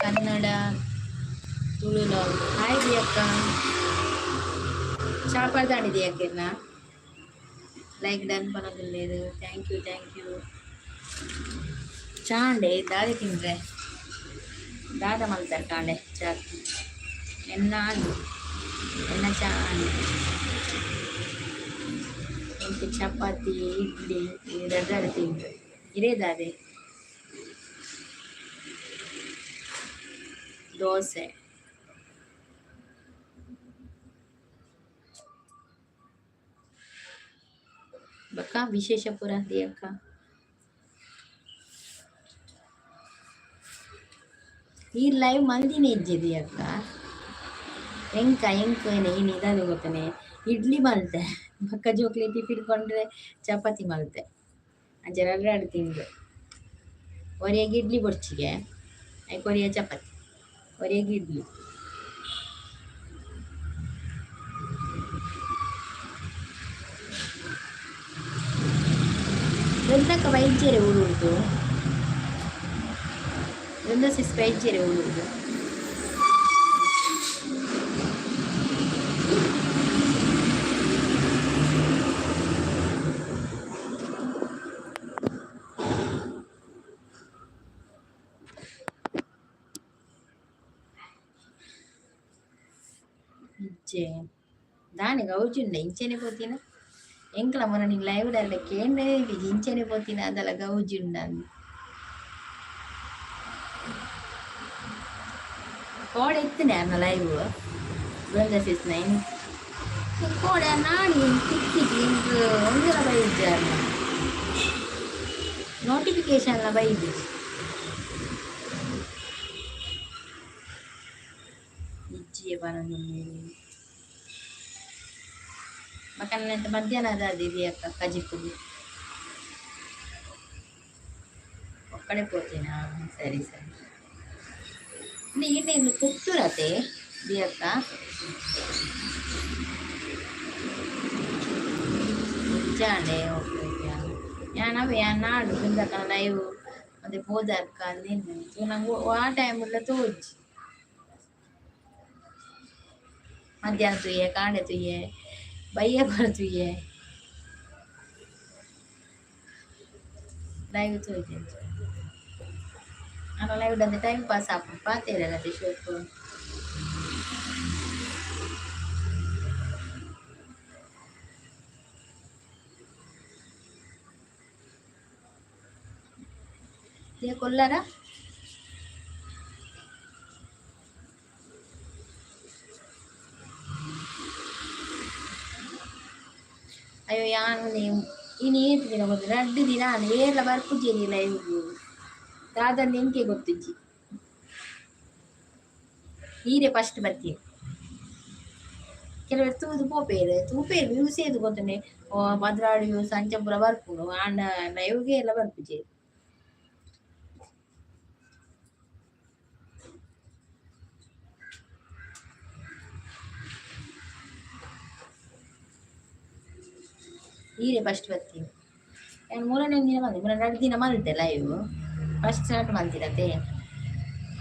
Kannada Tulu love. Hi ದಿಯಕ್ಕ. ಚಾಪರ್ದಾಂಡಿ ದಿಯಕ್ಕೆರ್ನ ಲೈಕ್ ಡನ್ ಪನೊಂದುಲ್ಲೆರ್. Thank you, thank you. ಚಾಂಡೆ ದಾದೆ ತಿಂದ್ರೆ? ದಾದ ಮಲ್ತಾರ್ ಕಾಂಡೆ ಚಾಕ್? ಎನ್ನ ಆಂಡ್, ಎನ್ನ ಚಾ ಆಂಡ್. ಎಂಕ್ ಚಪಾತಿ, ಇಡ್ಲಿ ರಡ್ಡ್ ತಿಂದ್ರೆ. ಇರೇ ದಾದೆ? ದೋಸೆ. ಬೊಕ್ಕ ವಿಶೇಷ ಪೂರ ದಿಯಕ್ಕ? ಈರ್ ಲೈವ್ ಮಲ್ದಿನ ಇಜ್ಜಿ ದಿಯಕ್ಕ. ಎಂಕ ಎಂಕ್ ಇನಿ ದಾದ ಗೊತ್ತನೆ, ಇಡ್ಲಿ ಮಲ್ತೆ, ಬೊಕ್ಕ ಜೋಕ್ಲೆ ಟಿಫಿನ್ ಕೊಂಡ್ರೆ ಚಪಾತಿ ಮಲ್ತೆ. ಅಂಚ ರಡ್ಡ್ ರಡ್ಡ್ ತಿಂದೆ. ಒರಿಯಗ್ ಇಡ್ಲಿ ಬೊಡ್ಚಿಗೆ, ಐಕ್ ಒರಿಯ ಚಪಾತಿ, ಒರಿಯಗ್ ಇಡ್ಲಿ. ವೃಂದಕ್ಕ ಬೈದ್ಯೆರೆ ಊರುಡ್ದು? ವೃಂದ ಸಿಸ್ ಬೈದ್ಯೆರೆ ಊರುಡ್ದು? ಇಜ್ಜೆ ದಾನೆ ಗೌಜುಂಡ ಇಂಚೆನೆ ಪೋತಿನ? ಎಂಕ್ಲ ಮೊನ್ನ ನಿಂಗ್ ಲೈವ್ ಡಲ್ಲ ಕೇಂಡೇ ಇಂಚೆನೆ ಪೋತಿನ ಅದಲ ಗೌಜುಂಡ. ಕೋಡೆ ಇತ್ತನೆ ಅರ್ನ ಲೈವ್ ವೃಂದ ಸಿಸ್ ನೈನ್. ಕೋಡೆ ನಾಡಿ ತಿಕ್ಕಿಜಿ ಎಂಕ್, ಒಂಜಲ ಬೈಜಿ ಅರ್ನ ನೋಟಿಫಿಕೇಶನ್ ಲ ಬೈದಿಜಿ. ಇಜ್ಜಿಯೇ ಪನೊಂದುಲ್ಲೆರ್. ಬೊಕ ನೆತ್ತ ಮಧ್ಯಾಹ್ನ ದಾದ ಅಕ್ಕ ಕಜಿಪುಗು? ಒಕ್ಕಡೆ ಪೋತಿನಾ? ಸರಿ ಸರಿ. ಇನ್ನು ಇನ್ನು ಪುತ್ತೂರತೆ ದಿಯಕ್ಕ? ಇಜ್ಜಾಂಡೆ. Okay okay. ಯಾನ್ ಅವೆ ಯಾನ್ ನಾಡು ಬೃಂದಕ್ಕನ ಲೈವ್ ಮತ್ತೆ ಪೋದರ್ಕ ನಂಗೆ ಆ ಟೈಮ್ ಎಲ್ಲ ತೋಜಿ. ಮಧ್ಯಾಹ್ನ ತೂಯೆ, ಕಾಂಡೆ ತೂಯೆ, ಬಯ್ಯ ಬರ ತೂಯೆ, ಲೈವ್ ತೋಜಿ. ಆನ ಲೈವ್ ಅಂತೆ ಟೈಮ್ ಪಾಸ್ ಆಪುಂಡು ಪಾತೆರಲ್ಲ ಶೋಕು. ಕೊಲ್ಲಾರ? ಅಯ್ಯೋ, ಯಾನ್ ಇನಿ ಏತ್ ದಿನ ಗೊತ್ತು? ರಡ್ಡ್ ದಿನ ಆಂಡ್ ಏರ್ಲ ಬರ್ಪುಜೆರ್ ಲೈವ್ಗ್. ದಾದಂದ್ ಎಂಕೆ ಗೊತ್ತುಜ್ಜಿ. ಈರೆ ಫಸ್ಟ್ ಬತ್ತೀನಿ. ಕೆಲವೆರ್ ತೂದು ಪೋಪೆರ್, ತೂಪೆರ್. ವ್ಯೂಸ್ ಏತ್ ಗೊತ್ತುಂಡೆ? 12 ವ್ಯೂಸ್ ಅಂಚ ಪೂರ ಬರ್ಪುಂಡು. ಆಂಡ ಲೈವ್ಗೆ ಏರ್ಲ ಬರ್ಪುಜೆರ್. ಈರೆ ಫಸ್ಟ್ ಬತ್ತೀನಿ. ಯಾನ್ ಮೂರನೇ ದಿನ ಬಂದೆ. ಮೂರನೇ ರಡ್ಡ್ ದಿನ ಮಲ್ತೆ ಲೈವ್. ಫಸ್ಟ್ ಸ್ಟಾರ್ಟ್ ಮಲ್ತಿರತೆ,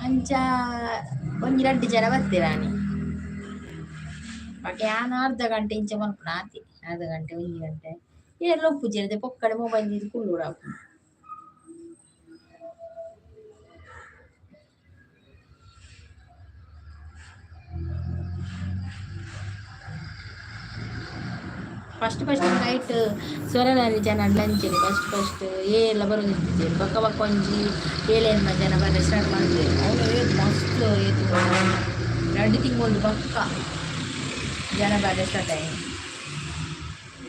ಅಂಚ ಒಂಜಿ ರಡ್ಡ್ ಜನ ಬತ್ತೆರಾನಿ. ಬಟ್ ಯಾನ್ ಅರ್ಧ ಗಂಟೆ ಇಂಚ ಮಲ್ಪುನ ಆತೆ. ಅರ್ಧ ಗಂಟೆ, ಒಂಜಿ ಗಂಟೆ. ಏರ್ಲ ಉಪ್ಪುಜೆರ್ ಪೊಕ್ಕಡೆ ಮೊಬೈಲ್ ದೀದ್ ಕುಲ್ಲುಡಾಪುಂಡು. ಫಸ್ಟ್ ಫಸ್ಟ್ ನೈಟ್ ಸ್ವರಲಹರಿ ಜನ ಅಂಚೆನೆ ಫಸ್ಟ್ ಫಸ್ಟ್ ಏರ್ಲ ಬರೋದಿತ್ತಿಜೆರ್. ಬೊಕ್ಕ ಬೊಕ್ಕ ಒಂಜಿ ಏಳೆನ್ಮ ಜನ ಬರ್ರೆ ಸ್ಟಾರ್ಟ್ ಮಲ್ತೆರ್. ಅವ್ಲು ಏತ್ ಮಸ್ತ್, ಏತ್ ರಡ್ಡ್ ತಿಂಗೊಲ್ದು ಬೊಕ್ಕ ಜನ ಬರ್ರೆ ಸ್ಟಾರ್ಟ್ ಆಯಿನಿ.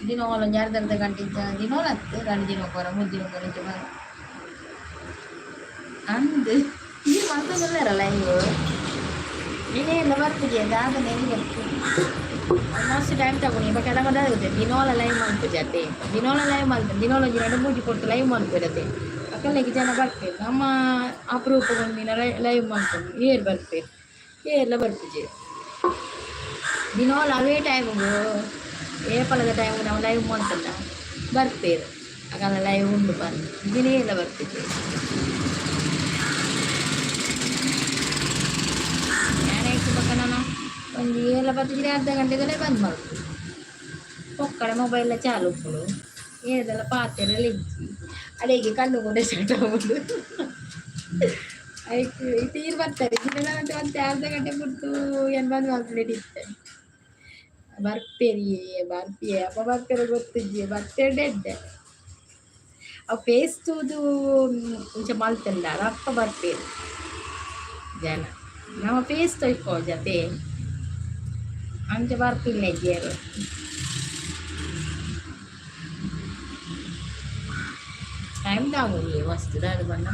ದಿನೋಲ ಒಂಜಿ ಅರ್ಧ ಅರ್ಧ ಗಂಟೆ ಇಂಚ, ದಿನೋಲ ಅತ್ತ್, ರಡ್ಡ್ ದಿನೊಕೊರ, ಮೂಜಿ ದಿನೊಕೊರ ಇಂಚ ಬರ ಅಂದ್. ಈರ್ ಮಲ್ತೊಂದುಲ್ಲೆರ ಲೈವ್? ಇನಿ ಬರ್ಪುಜಿ ದಾದನೆ ಗೊತ್ತು. ಮಸ್ತ್ ಟೈಮ್ ತಗೊಂಡು ಬೊಕ್ಕ ಎಲ್ಲ ಗೊತ್ತಾಗುತ್ತೆ. ದಿನೋಲ ಲೈವ್ ಮಲ್ಪುಜತೆ. ದಿನೋಲ ಲೈವ್ ಮಲ್ಪು, ದಿನೋಲ ಒಂಜಿ ರಡ್ಡ್ ಮೂಜಿ ಪೊರ್ತು ಲೈವ್ ಮಲ್ಪುರತೆ. ಅಕಲೆಗ್ ಜನ ಬರ್ಪೆರ್. ನಮ್ಮ ಅಪರೂಪಗ್ ಒಂದಿನ ಲೈವ್ ಮಲ್ಪುನು. ಏರ್ ಬರ್ಪೆರ್? ಏರ್ಲ ಬರ್ಪುಜೆರ್. ದಿನೋಲ ಅವೇ ಟೈಮ್ಗ್, ಏಪಲದ ಟೈಮ್ ನಾವು ಲೈವ್ ಮಲ್ತುಂಡ ಬರ್ಪೆರ್, ಅಕಲ್ನ ಲೈವ್ ಉಂಡು ಪಂದ್. ದಿನೇಲ ಬರ್ಪುಜೆರ್. ಬೊಕ್ಕ ನನ ಒಂಜಿ ಏಲ ಪತ್ತಿಜಿಡ ಅರ್ಧ ಗಂಟೆದಲ್ಲೇ ಬಂದ್ ಮಲ್ಪು. ಪೊಕ್ಕಡೆ ಮೊಬೈಲ್ ಚಾಲು ಉಪ್ಪುಂಡು, ಏರೆದೆಲ್ಲ ಪಾತೆರಲ ಇಜ್ಜಿ. ಅಡೆಗೆ ಕಣ್ಣು ಕೂಡ ಸ್ಟಾರ್ಟ್ ಆಪುಂಡು. ಐಕ್ ಇತ್ತೆ ಈರ್ ಬರ್ತಾರೆ ಇಜ್ಜಿಂಡ ಮತ್ತೆ ಅರ್ಧ ಗಂಟೆ ಬುಡ್ದು ಏನ್ ಬಂದ್ ಮಲ್ಪುನೇಟ್ ಇತ್ತೆ. ಬರ್ಪೆರಿಯೇ ಬರ್ಪಿಯೇ ಅಪ್ಪ ಬರ್ಪೆರ ಗೊತ್ತಿಜ್ಜಿ, ಬತ್ತೆರ್ಡ ಎಡ್ಡೆ. ಅವು ಫೇಸ್ ತೂದು ಇಂಚ ಮಲ್ತಂಡ ಅಪ್ಪ ಬರ್ಪೇರು ಜನ. ನಮ್ಮ ಫೇಸ್ ತೊಯ್ಕೋ ಜತೆ ಅಂಚ ಬರ್ಪಿಲ್ಲ ಇಜ್ಜೆರ್. ಟೈಮ್ ತಾಗೊಲಿ ಮಸ್ತ್ ದಾದ ಪಂಡ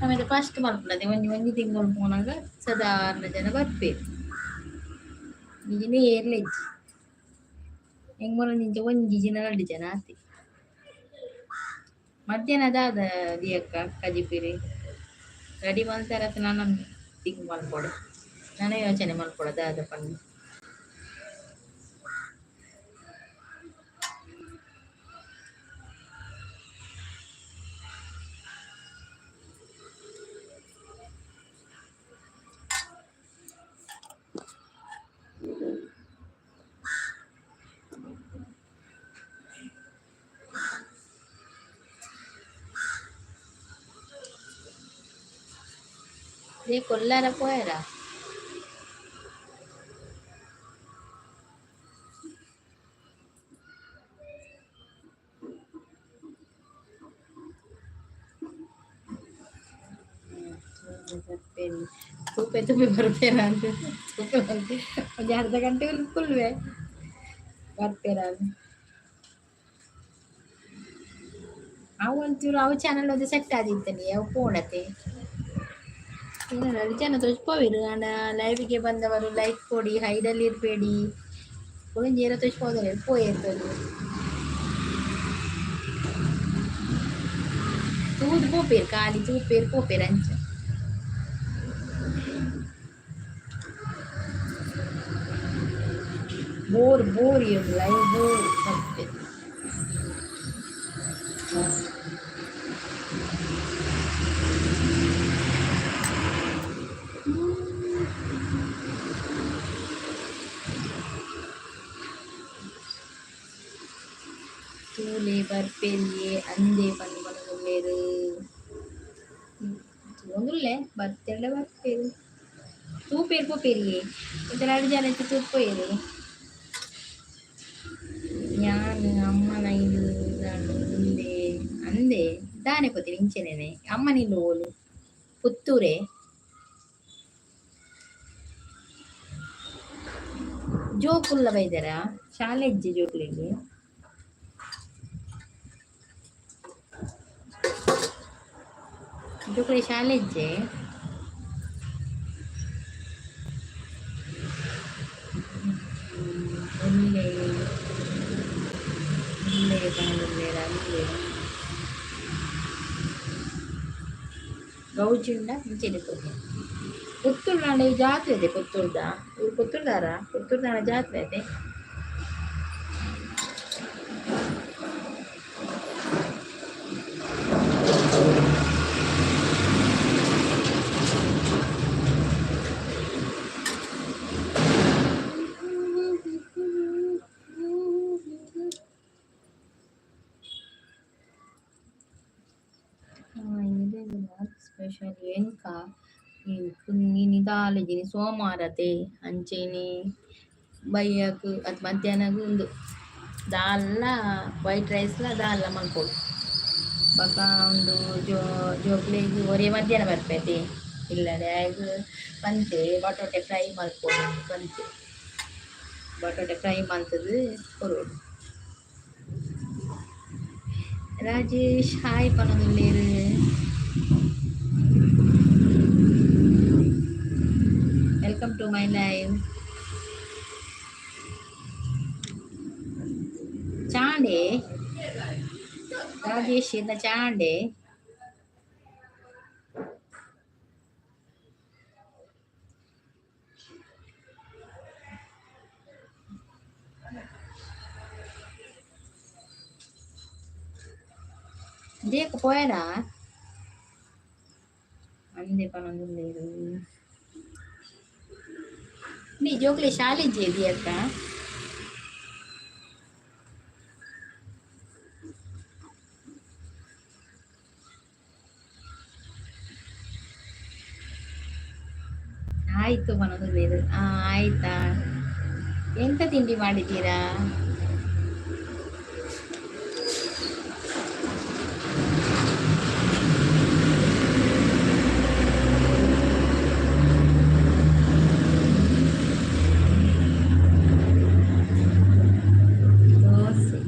ಆಮೇಲೆ ಫಸ್ಟ್ ಮಲ್ಪುನದೆ ಒಂಜಿ ಒಂಜಿ ತಿಂಗಳು ಪೋನಾಗ ಸಾಧಾರಣ ಜನ ಬರ್ಪೇರು. ಇಜಿಂಡ ಏರ್ಲ ಇಜ್ಜಿ. ಎಂಕ್ ಮುಲ್ಪ ಇಂಚ ಒಂಜಿ ಜನ ರಡ್ಡ್ ಜನ ಆತೆ. ಮಧ್ಯಾಹ್ನ ದಾದ ದಿಯಕ್ಕ ಕಜಿಪಿರಿ ರೆಡಿ ಮಲ್ತಾರತ್ತ? ನನ ತಿಂಕ್ ಮಲ್ಪೊಡೆ, ನನ ಯೋಚನೆ ಮಲ್ಪೊಡ ದಾದ ಪಂದ್. ದೇ ಕೊಲ್ಲಾರ ಪೋಯರಾ? ತೂಪೆ ತೂಪೆ ಬರ್ಪೇರ ಅಂತ ತೂಪೆ ಬಂದು ಒಂಜಿ ಅರ್ಧ ಗಂಟೆ ಕುಲ್ವೆ ಬರ್ಪೇರ. ಅವು ಒಂಚೂರು ಅವು ಚಾನಲ್ ಒಂದು ಸೆಟ್ ಆದಿತ್ತನಿ, ಅವು ಪೋಣತೆ ಜನ ತೋಚ್ಪೋವಿರು. ಆಂಡ ಲೈವ್ಗೆ ಬಂದವರು ಲೈಕ್ ಕೊಡಿ, ಹೈಡಲ್ಲಿ ಇರಬೇಡಿ. ಒಂಜಿ ತೋಚ್ಪೋದರೆ ಪೋಯೇರ್ತದೆ ತೂದು ಪೋಪೇರು, ಖಾಲಿ ತೂಪೇರು ಪೋಪೇರು ಅಂಚ. ಬೋರ್ ಬೋರ್ ಇರೋದು ಲೈವ್, ಬೋರ್ ಸತ್ಯ. ತೂಲೆ ಬರ್ಪೆರಿಯೆ ಅಂದೆ ಪಂದ್ ಪನೊಂದುಲ್ಲೆರ್. ತೂವೊಂದುಲ್ಲೆ, ಬತ್ತೆರ್ಡ ಬರ್ಪೆರ್. ತೂಪೆರ್ ಪೋಪೆರಿಯೆ, ಇತ್ತೆ ರಡ್ಡ್ ಜನ ಇತ್ತೆ ತೂದ್ ಪೋಯೆರ್. ಯಾನ್ ಅಮ್ಮನ ಇಲ್ಲಾಂಡ್ ಉಂದೆ ಅಂದೆ ದಾನೆ ಪೋತಿನಿ ಇಂಚೆನೆನೆ. ಅಮ್ಮನ ಇಲ್ಲ್ ಓಲು? ಪುತ್ತೂರೇ? ಜೋಕುಲ್ಲ ಬೈದೆರಾ? ಶಾಲೆ ಇಜ್ಜಿ ಜೋಕ್ಲೆಗ್? ಜೋಕುಲೆ ಶಾಲೆ ಇಜ್ಜೆ? ಉಲ್ಲೆ ಉಲ್ಲೆ ಪನೊಂದುಲ್ಲೆರ್ ಅಂದೆ. ಗೌಜಿಂಡ ಇಂಚೆನೆ ತೂಪೆ. ಪುತ್ತೂರ್ನಾಂಡ ಈ ಜಾತ್ರೆ ಇದೆ ಪುತ್ತೂರ್ದ. ಇವ್ರು ಪುತ್ತೂರ್ದಾರ? ಪುತ್ತೂರ್ದಾನ ಜಾತ್ರೆ ಅದೇ. ಸ್ಪೆಷಲ್ ಎಂಕ ಇನಿ ದಾಲ ಇಜ್ಜಿ, ಸೋಮವಾರತೆ. ಅಂಚ ಇನಿ ಬಯ್ಯಗ್ ಅತ್ ಮಧ್ಯಾಹ್ನಗ್ ಉಂದು ದಾಲ್ಲ ವೈಟ್ ರೈಸ್ಲ ದಾಲ್ಲ ಮಲ್ಪೊಡು. ಬೊಕ ಉಂದು ಜೋಕ್ಲೆಗ್ ಒರಿಯೆ ಮಧ್ಯಾಹ್ನ ಬರ್ಪೆತೆ ಇಲ್ಲಡೆ, ಆಯಗ್ ಪಂತೆ ಬಟಾಟೆ ಫ್ರೈ ಮಲ್ಪೊಡು ಪಂತೆ. ಬಟಾಟೆ ಫ್ರೈ ಮಲ್ತುದು ಕೊರೊಡು. ರಾಜೇಶ್ ಹಾಯ್ ಪನೊಂದುಲ್ಲೆರ್. Welcome to my live. ಚಾಂಡೆ ರಾಜೇಶ್ ಇನ್ನ ಚಾಂಡೆ. ದೇಕ ಪೋಯರಾ ಅಂದೆ ಪನೊಂದುಲ್ಲೆರ್. ನೀ ಜೋಕ್ಲೆ ಶಾಲೆ ಅಕ್ಕ. ಆಯ್ತು ಮನೋದು. ಆಯ್ತಾ, ಎಂತ ತಿಂಡಿ ಮಾಡಿದ್ದೀರಾ? ದೋಸೆ.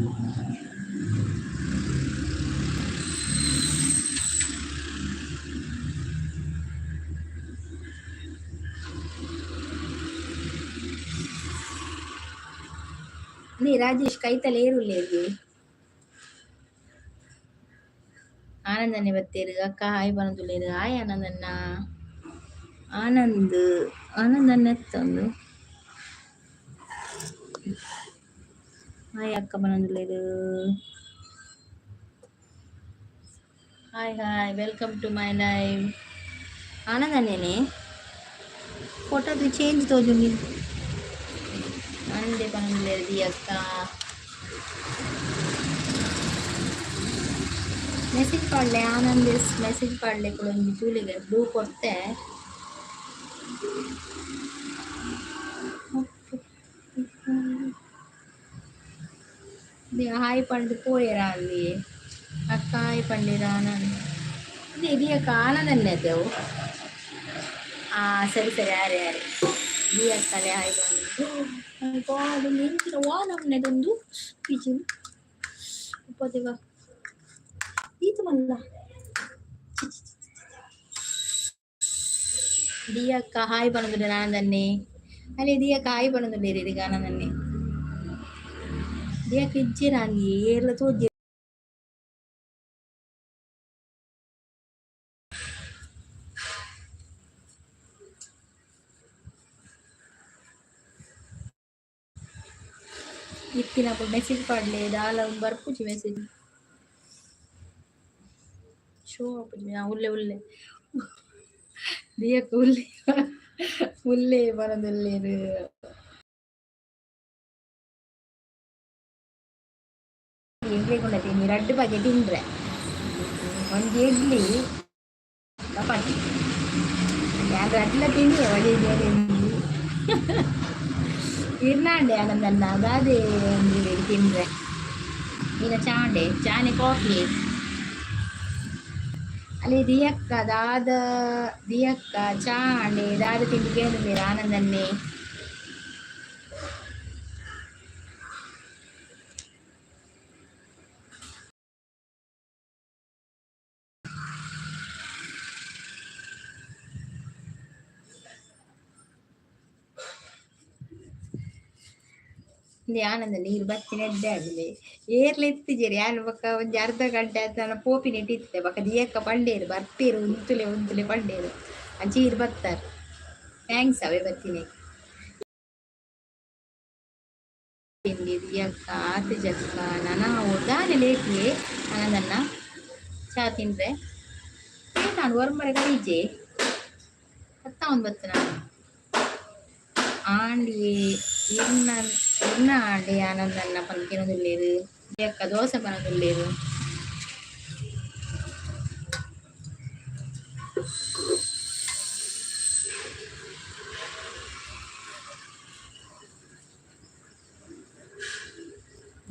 ನೀ ರಾಜೇಶ್ ಕೈತಲೆ ಏರುಲ್ಲೇಗೆ ಆನಂದನೆ ಬತ್ತೇರು ಅಕ್ಕ ಹಾಯ್ ಬನದುಲ್ಲೇರು. ಹಾಯ್ ಆನಂದಣ್ಣ. ಆನಂದ್ ಆನಂದನ್ನ ಎತ್ತೊಂದು ಹಾಯ್ ಅಕ್ಕ ಬನದುಲ್ಲೇರು. Hi hi, welcome to my live. ಆನಂದನ್ನೇನೆ photo change ತೋಜುಂಗಿ. ಆನಂದೇ ಪನೊಂದುಲ್ಲೆರ್ the ಅಕ್ಕ. ಮೆಸೇಜ್ ಪಾಡ್ಲೆ ಆನಂದ್ ಮೆಸೇಜ್ ಪಾಡ್ಲೆ ಕುಡೊಂಜಿ ತೂಲೆಗೆ ಬ್ಲೂ ಕೊರ್ತೆ. ಹಾಯ್ ಪಂಡ್ದ್ ಪೋಯೆರ ಅಂದಿ ಅಕ್ಕ. ಹಾಯ್ ಪಂಡಿರ ಆನಂದ್. ಇದು ಅಕ್ಕ ಆನಂದನ್ನೇ ಅವು. ಆ ಸರಿ ಸರಿ, ಯಾರೇ ಯಾರೇ the ಅಕ್ಕಲೆ ಹಾಯ್ ಬಂದು. ಎಂಚಿನ ವಾ ನಮ್ಮನೆದೊಂದು ಪಿಜಿನ್ ಉಪ್ಪದೇವ ಈತು ಮಲ್ಲ. ದಿಯಕ್ಕ ಹಾಯ್ ಪನೊಂದುಲ್ಲೆರ್ ಆನಂದನ್ನೇ. ಅಲ್ಲಿ ದಿಯಕ್ಕ ಹಾಯ್ ಪನೊಂದುಲ್ಲೆರ್ ಇರೆಗ್ ಆನಂದನ್ನೇ. ದಿಯಕ್ಕ ಇಜ್ಜೆರ್ ಅಂದಿ ಏರ್ಲ ತೋಜೆರ್. ಇತ್ತಿನಕುಲು ಮೆಸೇಜ್ ಪಾಡ್ಲೆ ದಾಲ ಬರ್ಪುಜಿ ಮೆಸೇಜ್ ಶೋ ಆಪುಜಿ. ಉಲ್ಲೆ ಉಲ್ಲೆ ದಿಯಕ್ಕ ಉಲ್ಲೆ ಉಲ್ಲೆ ಪನೊಂದುಲ್ಲೆರ್. ಇಡ್ಲಿ ತಿನ್ನಿ ರಡ್ಡ್ ಬಗೆ ತಿಂಡ್ರೆ, ಒಂಜಿ ಇಡ್ಲಿ ಚಪಾತಿ. ಯಾನ್ ರಡ್ಡ್ಲ ತಿನ್ನಿಯೆ, ಒಂಜಿ ಒಂಜಿ ಇರ್ನಾಂಡೆ ಆನಂದಣ್ಣ ದಾದೆ ಒಂಜಿ ತಿಂಡ್ರೆ. ಈನ ಚಾಂಡೆ ಚಾನೆ ಕಾಫಿ. ಅಲ್ಲಿ ದಿಯಕ್ಕ ದಾದ ದಿಯಕ್ಕ ಚಾಂಡೆ ದಾದ ತಿಂಡಿ ಕೇಂದ್ರ ಆನಂದನ್ನೇ. ಆನಂದ ನೀರು ಬತ್ತಿನ ಎಡ್ಡೆ ಆಗುಲೆ ಏರ್ಲ ಇತ್ತಿಜೆರ್ ಯಾನ್ ಬೊಕ್ಕ ಒಂಜಿ ಅರ್ಧ ಗಂಟೆ ಆಯ್ತು ಪೋಪಿನೆಟ್ ಇತ್ತೆ. ಬೊಕ್ಕ ದಿಯಕ್ಕ ಪಂಡೇರು ಬರ್ಪೇರು ಉಂತುಲೆ ಉಂತುಲೆ ಪಂಡೇರು. ಅಂಚ ಈರ್ ಬತ್ತಾರ್, thanks ಅವೇ ಬತ್ತಿನೆ. ತಿಂಡಿ ದಿಯಕ್ಕ ಆತು ಜಕ್ಕ ನನ ದಾನೆ ಲೇಟಿಯೇ ಆನಂದಣ್ಣ ಚಾ ತಿಂದ್ರೆ ನಾನು ಒರ್ಮರೆ ಕರೀಜೆ ಹತ್ತ ಒಂದು ಬತ್ತ ನಾನು ಆಂಡಿಯೇ ಇರ್ನ ಇರ್ನ ಆಂಡೆ ಆನಂದಣ್ಣ ಪಂದ್ ಕೇನೊಂದುಲ್ಲೆರ್. ದಿಯಕ್ಕ ದೋಸೆ ಪನೊಂದುಲ್ಲೆರ್.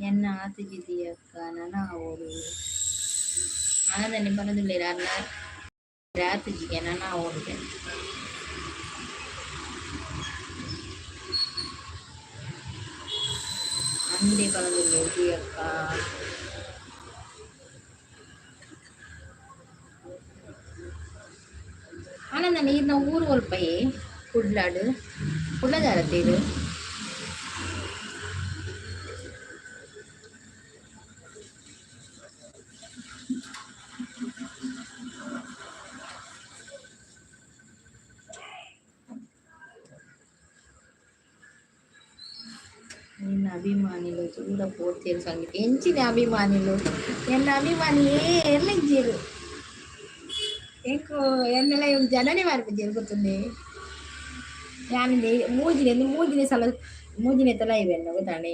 ಎನ್ನ ಆತುಜಿ ದಿಯಕ್ಕ ನನ ಆವೊಡು. ಆನಂದಣ್ಣೆ ಪನೊಂದುಲ್ಲೆರ್ ಅರ್ನ ಆತುಜಿಗೆ ನನ ಆವೊಡು. ಅಂದೆ ಪನೊಂದುಲ್ಲೆರ್ ದಿಯಕ್ಕ. ಆನಂದಣ್ಣ ಈರ್ನ ಊರು ಒಲ್ಪಯೆ? ಕುಡ್ಲಾಡ್ ಕುಡ್ಲದಾರತ್ತೆ ಇದು. ನಿನ್ನ ಅಭಿಮಾನಿಲು ದೂರ ಪೋತೇರು ಸಂಗೀತ ಎಂಚಿನ ಅಭಿಮಾನಿಲು? ಎನ್ನ ಅಭಿಮಾನಿ ಏರ್ಲ ಇಜ್ಜೆರ್ ಎಂಕು. ಎನ್ನೆಲ್ಲ ಇವ್ ಜನನೇ ಮಾರ್ಪುಜೆರ್ ಗೊತ್ತುಂಡೆ. ಯಾನ್ ಮೂಜಿನೆ ಮೂಜಿನೆ ಸಲ ಮೂಜಿನೆ ತಲ ಇವೆನ್ನ ಗೊತ್ತಾಣೆ.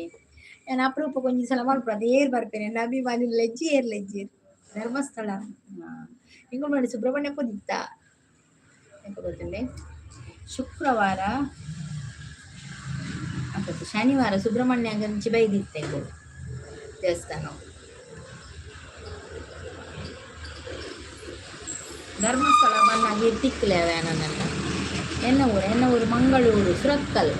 ಯಾನ್ ಅಪರೂಪಕ್ಕೆ ಒಂಜಿ ಸಲ ಮಲ್ಪುನದ ಏರ್ ಬರ್ಪೇನೆ ಅಭಿಮಾನಿ ಲೆಜ್ಜಿ ಏರ್ ಲೆಜ್ಜಿ ಧರ್ಮಸ್ಥಳ. ಎಂಕುಲು ಮಾಡಿ ಸುಬ್ರಹ್ಮಣ್ಯ ಪೋದಿತ್ತ ಗೊತ್ತುಂಡೆ. ಶುಕ್ರವಾರ ಅಪ್ಪತ್ತು ಶನಿವಾರ ಸುಬ್ರಹ್ಮಣ್ಯ ಅಂಚಿ ಬೈದಿತ್ತೆ ಎಂಕುಲು ದೇವಸ್ಥಾನ. ಧರ್ಮಸ್ಥಳ ಬನ್ನಾಗ ತಿಕ್ಕಲೆ ಆನಂದನ್ನ. ಎನ್ನ ಊರು, ಎನ್ನ ಊರು ಮಂಗಳೂರು ಸುರತ್ಕಲ್.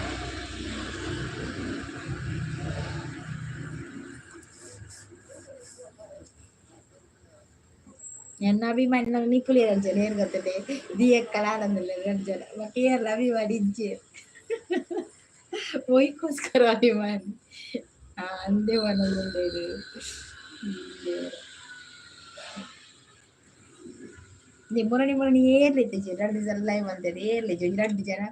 ಎನ್ನ ಅಭಿಮಾನಿ ನಿಕುಲು ಜನ ಏನ್ ಗೊತ್ತದೆ ದಿಯಕ್ಕಲ ಆನಂದಲ್ಲ ಎರಡು ಜನ ಮತ್ತೆ ಏರ್ಲ ಅಭಿಮಾನಿ ಇಜ್ಜೆ ಒಯ್ಕೋಸ್ಕರ ಅಭಿಮಾನಿ ಅಂದೇ ಒಂದೊಂದು. ಮುರಣಿ ಮುರಣಿ ಏರ್ಲಿತ್ತು ರಡ್ಡು ಜನ ಲೈವ್ ಅಂತೇಳಿ ಏರ್ಲಿಜ್ಜಿ ಒಂಜಿ ರಡ್ಡು ಜನ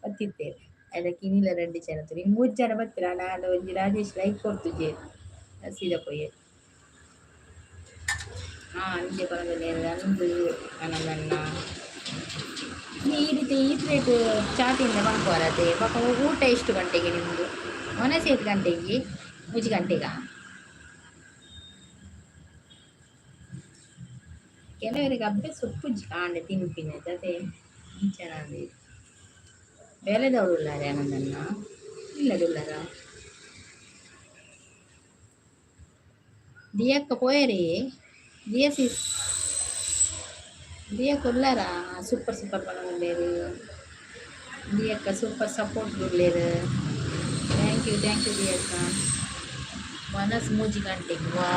ಬತ್ತಿತ್ತೇವೆ ಅದಕ್ಕೆ ಇನ್ನಿಲ್ಲ ರಡ್ಡು ಜನ ತೂರಿ ಮೂರು ಜನ ಬತ್ತಿರ. ನಾನು ಒಂಜಿ ರಾಜೇಶ್ ಲೈಕ್ ಕೊಡ್ತುಜೆ ಸೀದಾ ಪೋಯೆ. ಹಾ ಅಂಚೆ ಪನೊಂದುಲ್ಲೆರ್ ಅಂದು ಆನಂದಣ್ಣ. ಈ ರೀತಿ ಈ ಪ್ಲೇಟ್ ಚಾ ತಿಂದ ಮನ್ಪುವರತೆ ಬೊಕ ಊಟ ಎಷ್ಟು ಗಂಟೆಗೆ ನಿಮ್ಮದು? ವನಸ್ ಏತ್ ಗಂಟೆಗೆ? ಮೂಜಿ ಗಂಟೆಗಾ? ಕೆಲವರಿಗೆ ಅಭ್ಯಾಸ ಉಪ್ಪುಜಿ ಕಾಂಡೆ ತಿನ್ಪಿನ ಅದೇ ಅಂಚನಾಂದ್. ಬೇಲೆದವ್ರು ಉಲ್ಲಾರೆ ಆನಂದಣ್ಣ? ಇಲ್ಲಡುಲ್ಲಾರ? ದಿಯಕ್ಕ ಪೋಯರೇ? ದಿಯ ಸಿಸ್ ದಿಯಕ್ಕ ಉಲ್ಲಾರಾ? ಸೂಪರ್ ಸೂಪರ್ ಪನೊಂದುಲ್ಲೆರ್. ದಿಯಕ್ಕ ಸೂಪರ್ ಸಪೋರ್ಟ್ ಉಲ್ಲೆರ್. Thank you thank you ದಿಯಕ್ಕ. ವನಸ್ ಮೂಜಿ ಗಂಟೆಗೆ ವಾ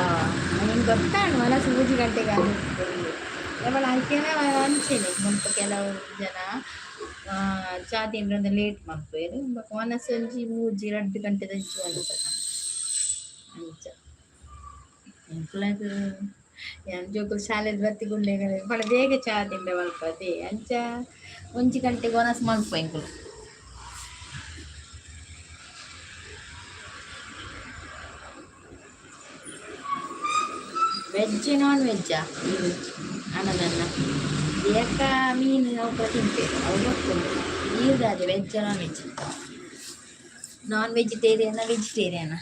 ನಿಂಗೆ ಗೊತ್ತಾಂಡ್ ವನಸ್ ಮೂಜಿ ಗಂಟೆಗೆ ಆದಿಪ್ಪುಂಡು. ಯಾವಳ ಕೆಲವು ಅಂಚೆನೆ ಮುಲ್ಪ ಕೆಲವು ಜನ ಚಾ ತಿಂಡ್ರೆ ಲೇಟ್ ಮಲ್ಪುವೆರ್. ಬೊಕ ವನಸ್ ಒಂಜಿ ಮೂಜಿ ರಡ್ಡ್ ಗಂಟೆದಂಚಿ ವನಸ್ ಅಂಚ. ಎಂಕುಲಗ್ ಯಾನ್ ಜೋಕುಲು ಶಾಲೆಡ್ ಬತ್ತಿ ಕೂಡ್ಲೆ ಪಂಡ ಬೇಗ ಚಾ ತಿಂಡ ಮಲ್ಪದೆ ಅಂಚ ಒಂಜಿ ಗಂಟೆಗೆ ವನಸ್ ಮಲ್ಪುವ ಎಂಕುಲು. ವೆಜ್ ನಾನ್ ವೆಜ್ಜಾ ಇದು ಆನಂದಣ್ಣ? ದಿಯಕ್ಕ ಮೀನು ಅವು ಪೂರ ತಿನ್ಪೆರ್ ಅವು ಗೊತ್ತುಂಡು. ಈರ್ ದಾದೆ veg non veg? Non vegetarian vegetarian?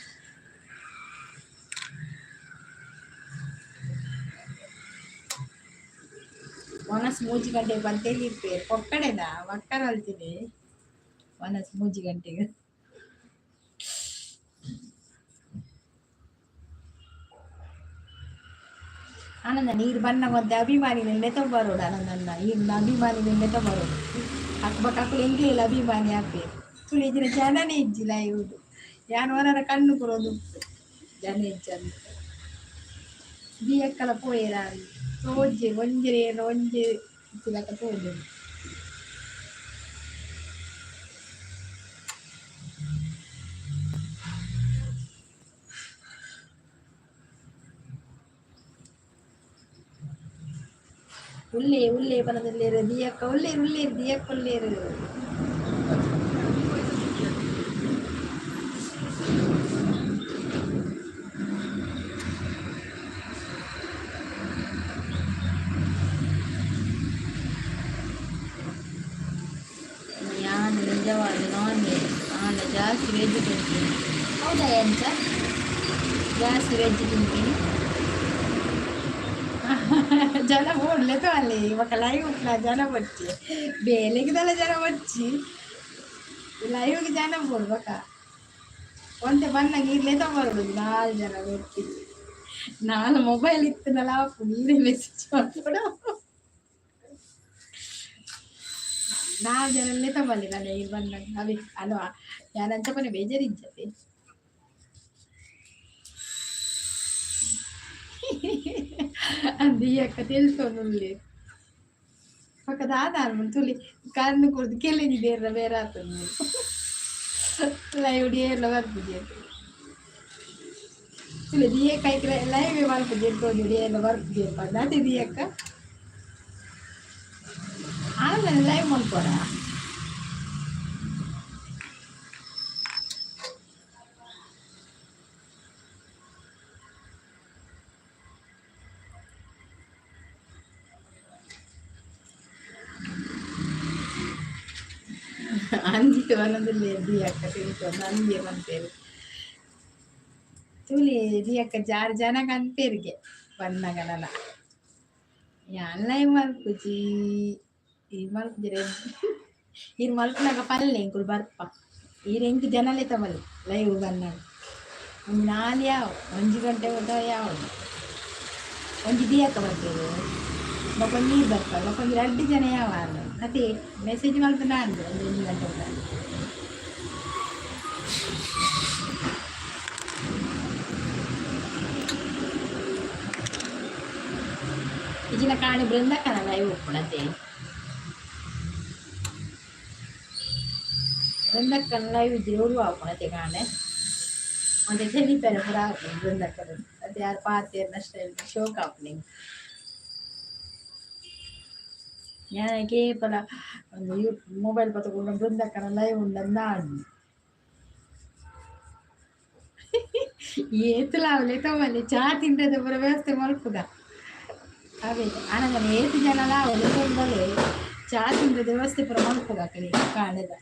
ವನಸ್ ಮೂಜಿ ಗಂಟೆಗೆ ಪಂತೇಲಿ ಇಪ್ಪೆರ್ ಪೊಕ್ಕಡೆದ ಮಕ್ಕರ್ ಅಲ್ತಿನಿ ವನಸ್ ಮೂಜಿ ಗಂಟೆಗೆ. ಆನಂದ ನೀರು ಬಣ್ಣ ಒಂತೆ ಅಭಿಮಾನಿ ಬರೋಡು ಆನಂದಣ್ಣ. ಈರ್ನ ಅಭಿಮಾನಿ ಬರೋಡು ಅಕ್ ಅಕುಲು ಎಂಕ್ಲೆಲ ಅಭಿಮಾನಿ ಆಪೆರ್. ತುಳು ಇಜ್ಜಿಡ ಜನನೇ ಇಜ್ಜಿ ಲೈವ್ ಯಾನ್ ಒರರ ಕಣ್ಣು ಪೂರ ಉಪ್ಪು ಜನ ಇಜ್ಜಂದ್. ದಿಯಕ್ಕಲ ಪೋಯೆರ ತೋಜೆ ಒಂಜಿ ಒಂಜಿ ಇತ್ತಿಲಕ ತೋಜುಂಡು. ಉಲ್ಲೆ ಉಲ್ಲೆ ಪನೊಂದುಲ್ಲೆರ್ ದಿಯಕ್ಕ ಉಲ್ಲೆರ್ ಉಲ್ಲೆರ್ ದಿಯಕ್ಕ ಉಲ್ಲೆರ್. ಯಾನ್ ನಿಜವಾದ ನಾನ್ ವೆಜ್ ಆಂಡ ಜಾಸ್ತಿ ವೆಜ್ ತಿಂತೀನಿ. ಹೌದಾ ಎಂಚ ಜಾಸ್ತಿ ವೆಜ್ ತಿಂತೀನಿ? ಜನ ಬೋಡ್ಲೆ ತೋಲೆ ಬೊಕ ಲೈವ್ ಉಪ್ಪುನ ಜನ ಬೊಡ್ಚಿ ಬೇಲೆಗ್ ದಾಲ ಜನ ಬೊಡ್ಚಿ ಲೈವ್ಗೆ ಜನ ಬೋಡು. ಬೊಕ ಒಂತೆ ಬನ್ನಗ ಈರ್ಲೆ ಬರೋಡು ನಾಲ್ ಜನ ಒಟ್ಟಿಗೆ. ನಾಲ್ ಮೊಬೈಲ್ ಇತ್ತುಂಡಲ ಆಪುಂಡು ಈರೇ ಮೆಸೇಜ್ ಮಲ್ಪೊಡು. ನಾಲ್ ಜನ ಲೆತ ಬಲ್ಲಿ ನನ ಈರ್ ಬನ್ನಗ ಅವೆ ಅಲ್ವಾ ಯಾನ್ ಅಂಚ ಪನೆ ಬೇಜಾರಿಜ್ಜತೆ. ಅಂದ್ ಈ ಅಕ್ಕ ತೆಲ್ತೊಂದುಲ್ಲೆರ್. ಬೊಕ ದಾದ ಆಂಡ್ ತೂಲೆ ಕಣ್ಣು ಕೊರ್ದು ಕೆಲೆಂಜಿ ದೇರ್ನ ಬೇರೆ ಆತುಂಡು ಲೈವ್ ಡ್ ಏರ್ಲ ಬರ್ಪುಜೆರ್. ತೂಲೆ ದಿಯಕ್ಕ ಐಕ್ ಲೈವ್ ಮಲ್ಪುಜೆರ್ ತೋಜುಂಡು ಏರ್ಲ ಬರ್ಪುಜೆರ್ ಪಂದ್ ಅತೆ ದಿಯಕ್ಕ. ಆನಂದನ ಲೈವ್ ಮಲ್ಪೊಡ? ಅಂದಿ ಒಂದೊಂದು ದಿಯಕ್ಕ ತಿಳ್ಕೊಂಡು ಅಂದಿ ಬಂತೇರಿ ತುಲಿ ದಿಯಕ್ಕ ಜಾರು ಜನ ಕನ್ಪೇರಿಗೆ ಬಂದಾಗ ನನ್ನ ಯಾನ್ ಲೈವ್ ಮಲ್ಪುಜಿ. ಈ ಮಲ್ಪುಜಿರೆ ಈರ್ ಮಲ್ಪುನಾಗ ಪಲ್ಲೆ ಎಂಕುಲು ಬರ್ಪ. ಈರ್ ಎಂಕ್ ಜನಲೇ ತಮಲಿ ಲೈವ್ ಬಂದಾಗ ಒಂಜಿ ನಾಲ್ ಯಾವ ಒಂಜಿ ಗಂಟೆ ಮುಟ್ಟ ಯಾವ ಒಂಜಿ ದಿಯಕ್ಕ ಬರ್ಪೇರು, ಬೊಕ ನೀರು ಬರ್ಪ, ಬೊಕ ಒಂಜಿ ರಡ್ಡ್ ಜನ ಯಾವ ಅತೆ ಮೆಸೇಜ್ ಮಲ್ಪುನ ಅಂದು ಒಂಜಿ ಒಂಜಿ ಗಂಟೆ ಮುಟ್ಟ. ಇಜಿನ ಕಾಣಿ ಬೃಂದಕ್ಕನ ಲೈವ್ ಉಪ್ಪುಣತೆ. ಬೃಂದಕ್ಕನ ಲೈವ್ ಇಜ್ಜಿ ಒರು ಆಪುಣತೆ ಕಾಣೆ ಮತ್ತೆ ತೆಲಿಪೆರೆ ಪೂರ ಆಪುಂಡು ಬೃಂದಕ್ಕನ. ಅತ್ತೆ ಯಾರು ಪಾತೆರ್ನ ಸ್ಟೈಲ್ ಶೋಕ್ ಆಪುಂಡು. ಯಾನ್ ಕೇಪಲ ಒಂದು you mobile ಪತಕೊಂಡು ಬೃಂದಕ್ಕನ ಲೈವ್ ಉಂಡಂದ ಆಡ್ನಿ. ಏತುಲ ಅವಲೆ ತಮ್ಮಲ್ಲಿ ಚಾ ತಿಂಡದ ಪೂರ ವ್ಯವಸ್ಥೆ ಮಲ್ಪುಗ. ಅವೇ ಆನಂದನ ಏತು ಜನಲ ಅವಲೆ ತೊಂದರೆ ಚಾ ತಿಂಡದ ವ್ಯವಸ್ಥೆ ಪೂರ ಮಲ್ಪುಗ ಅಕಲೆ ಕಾಣದ.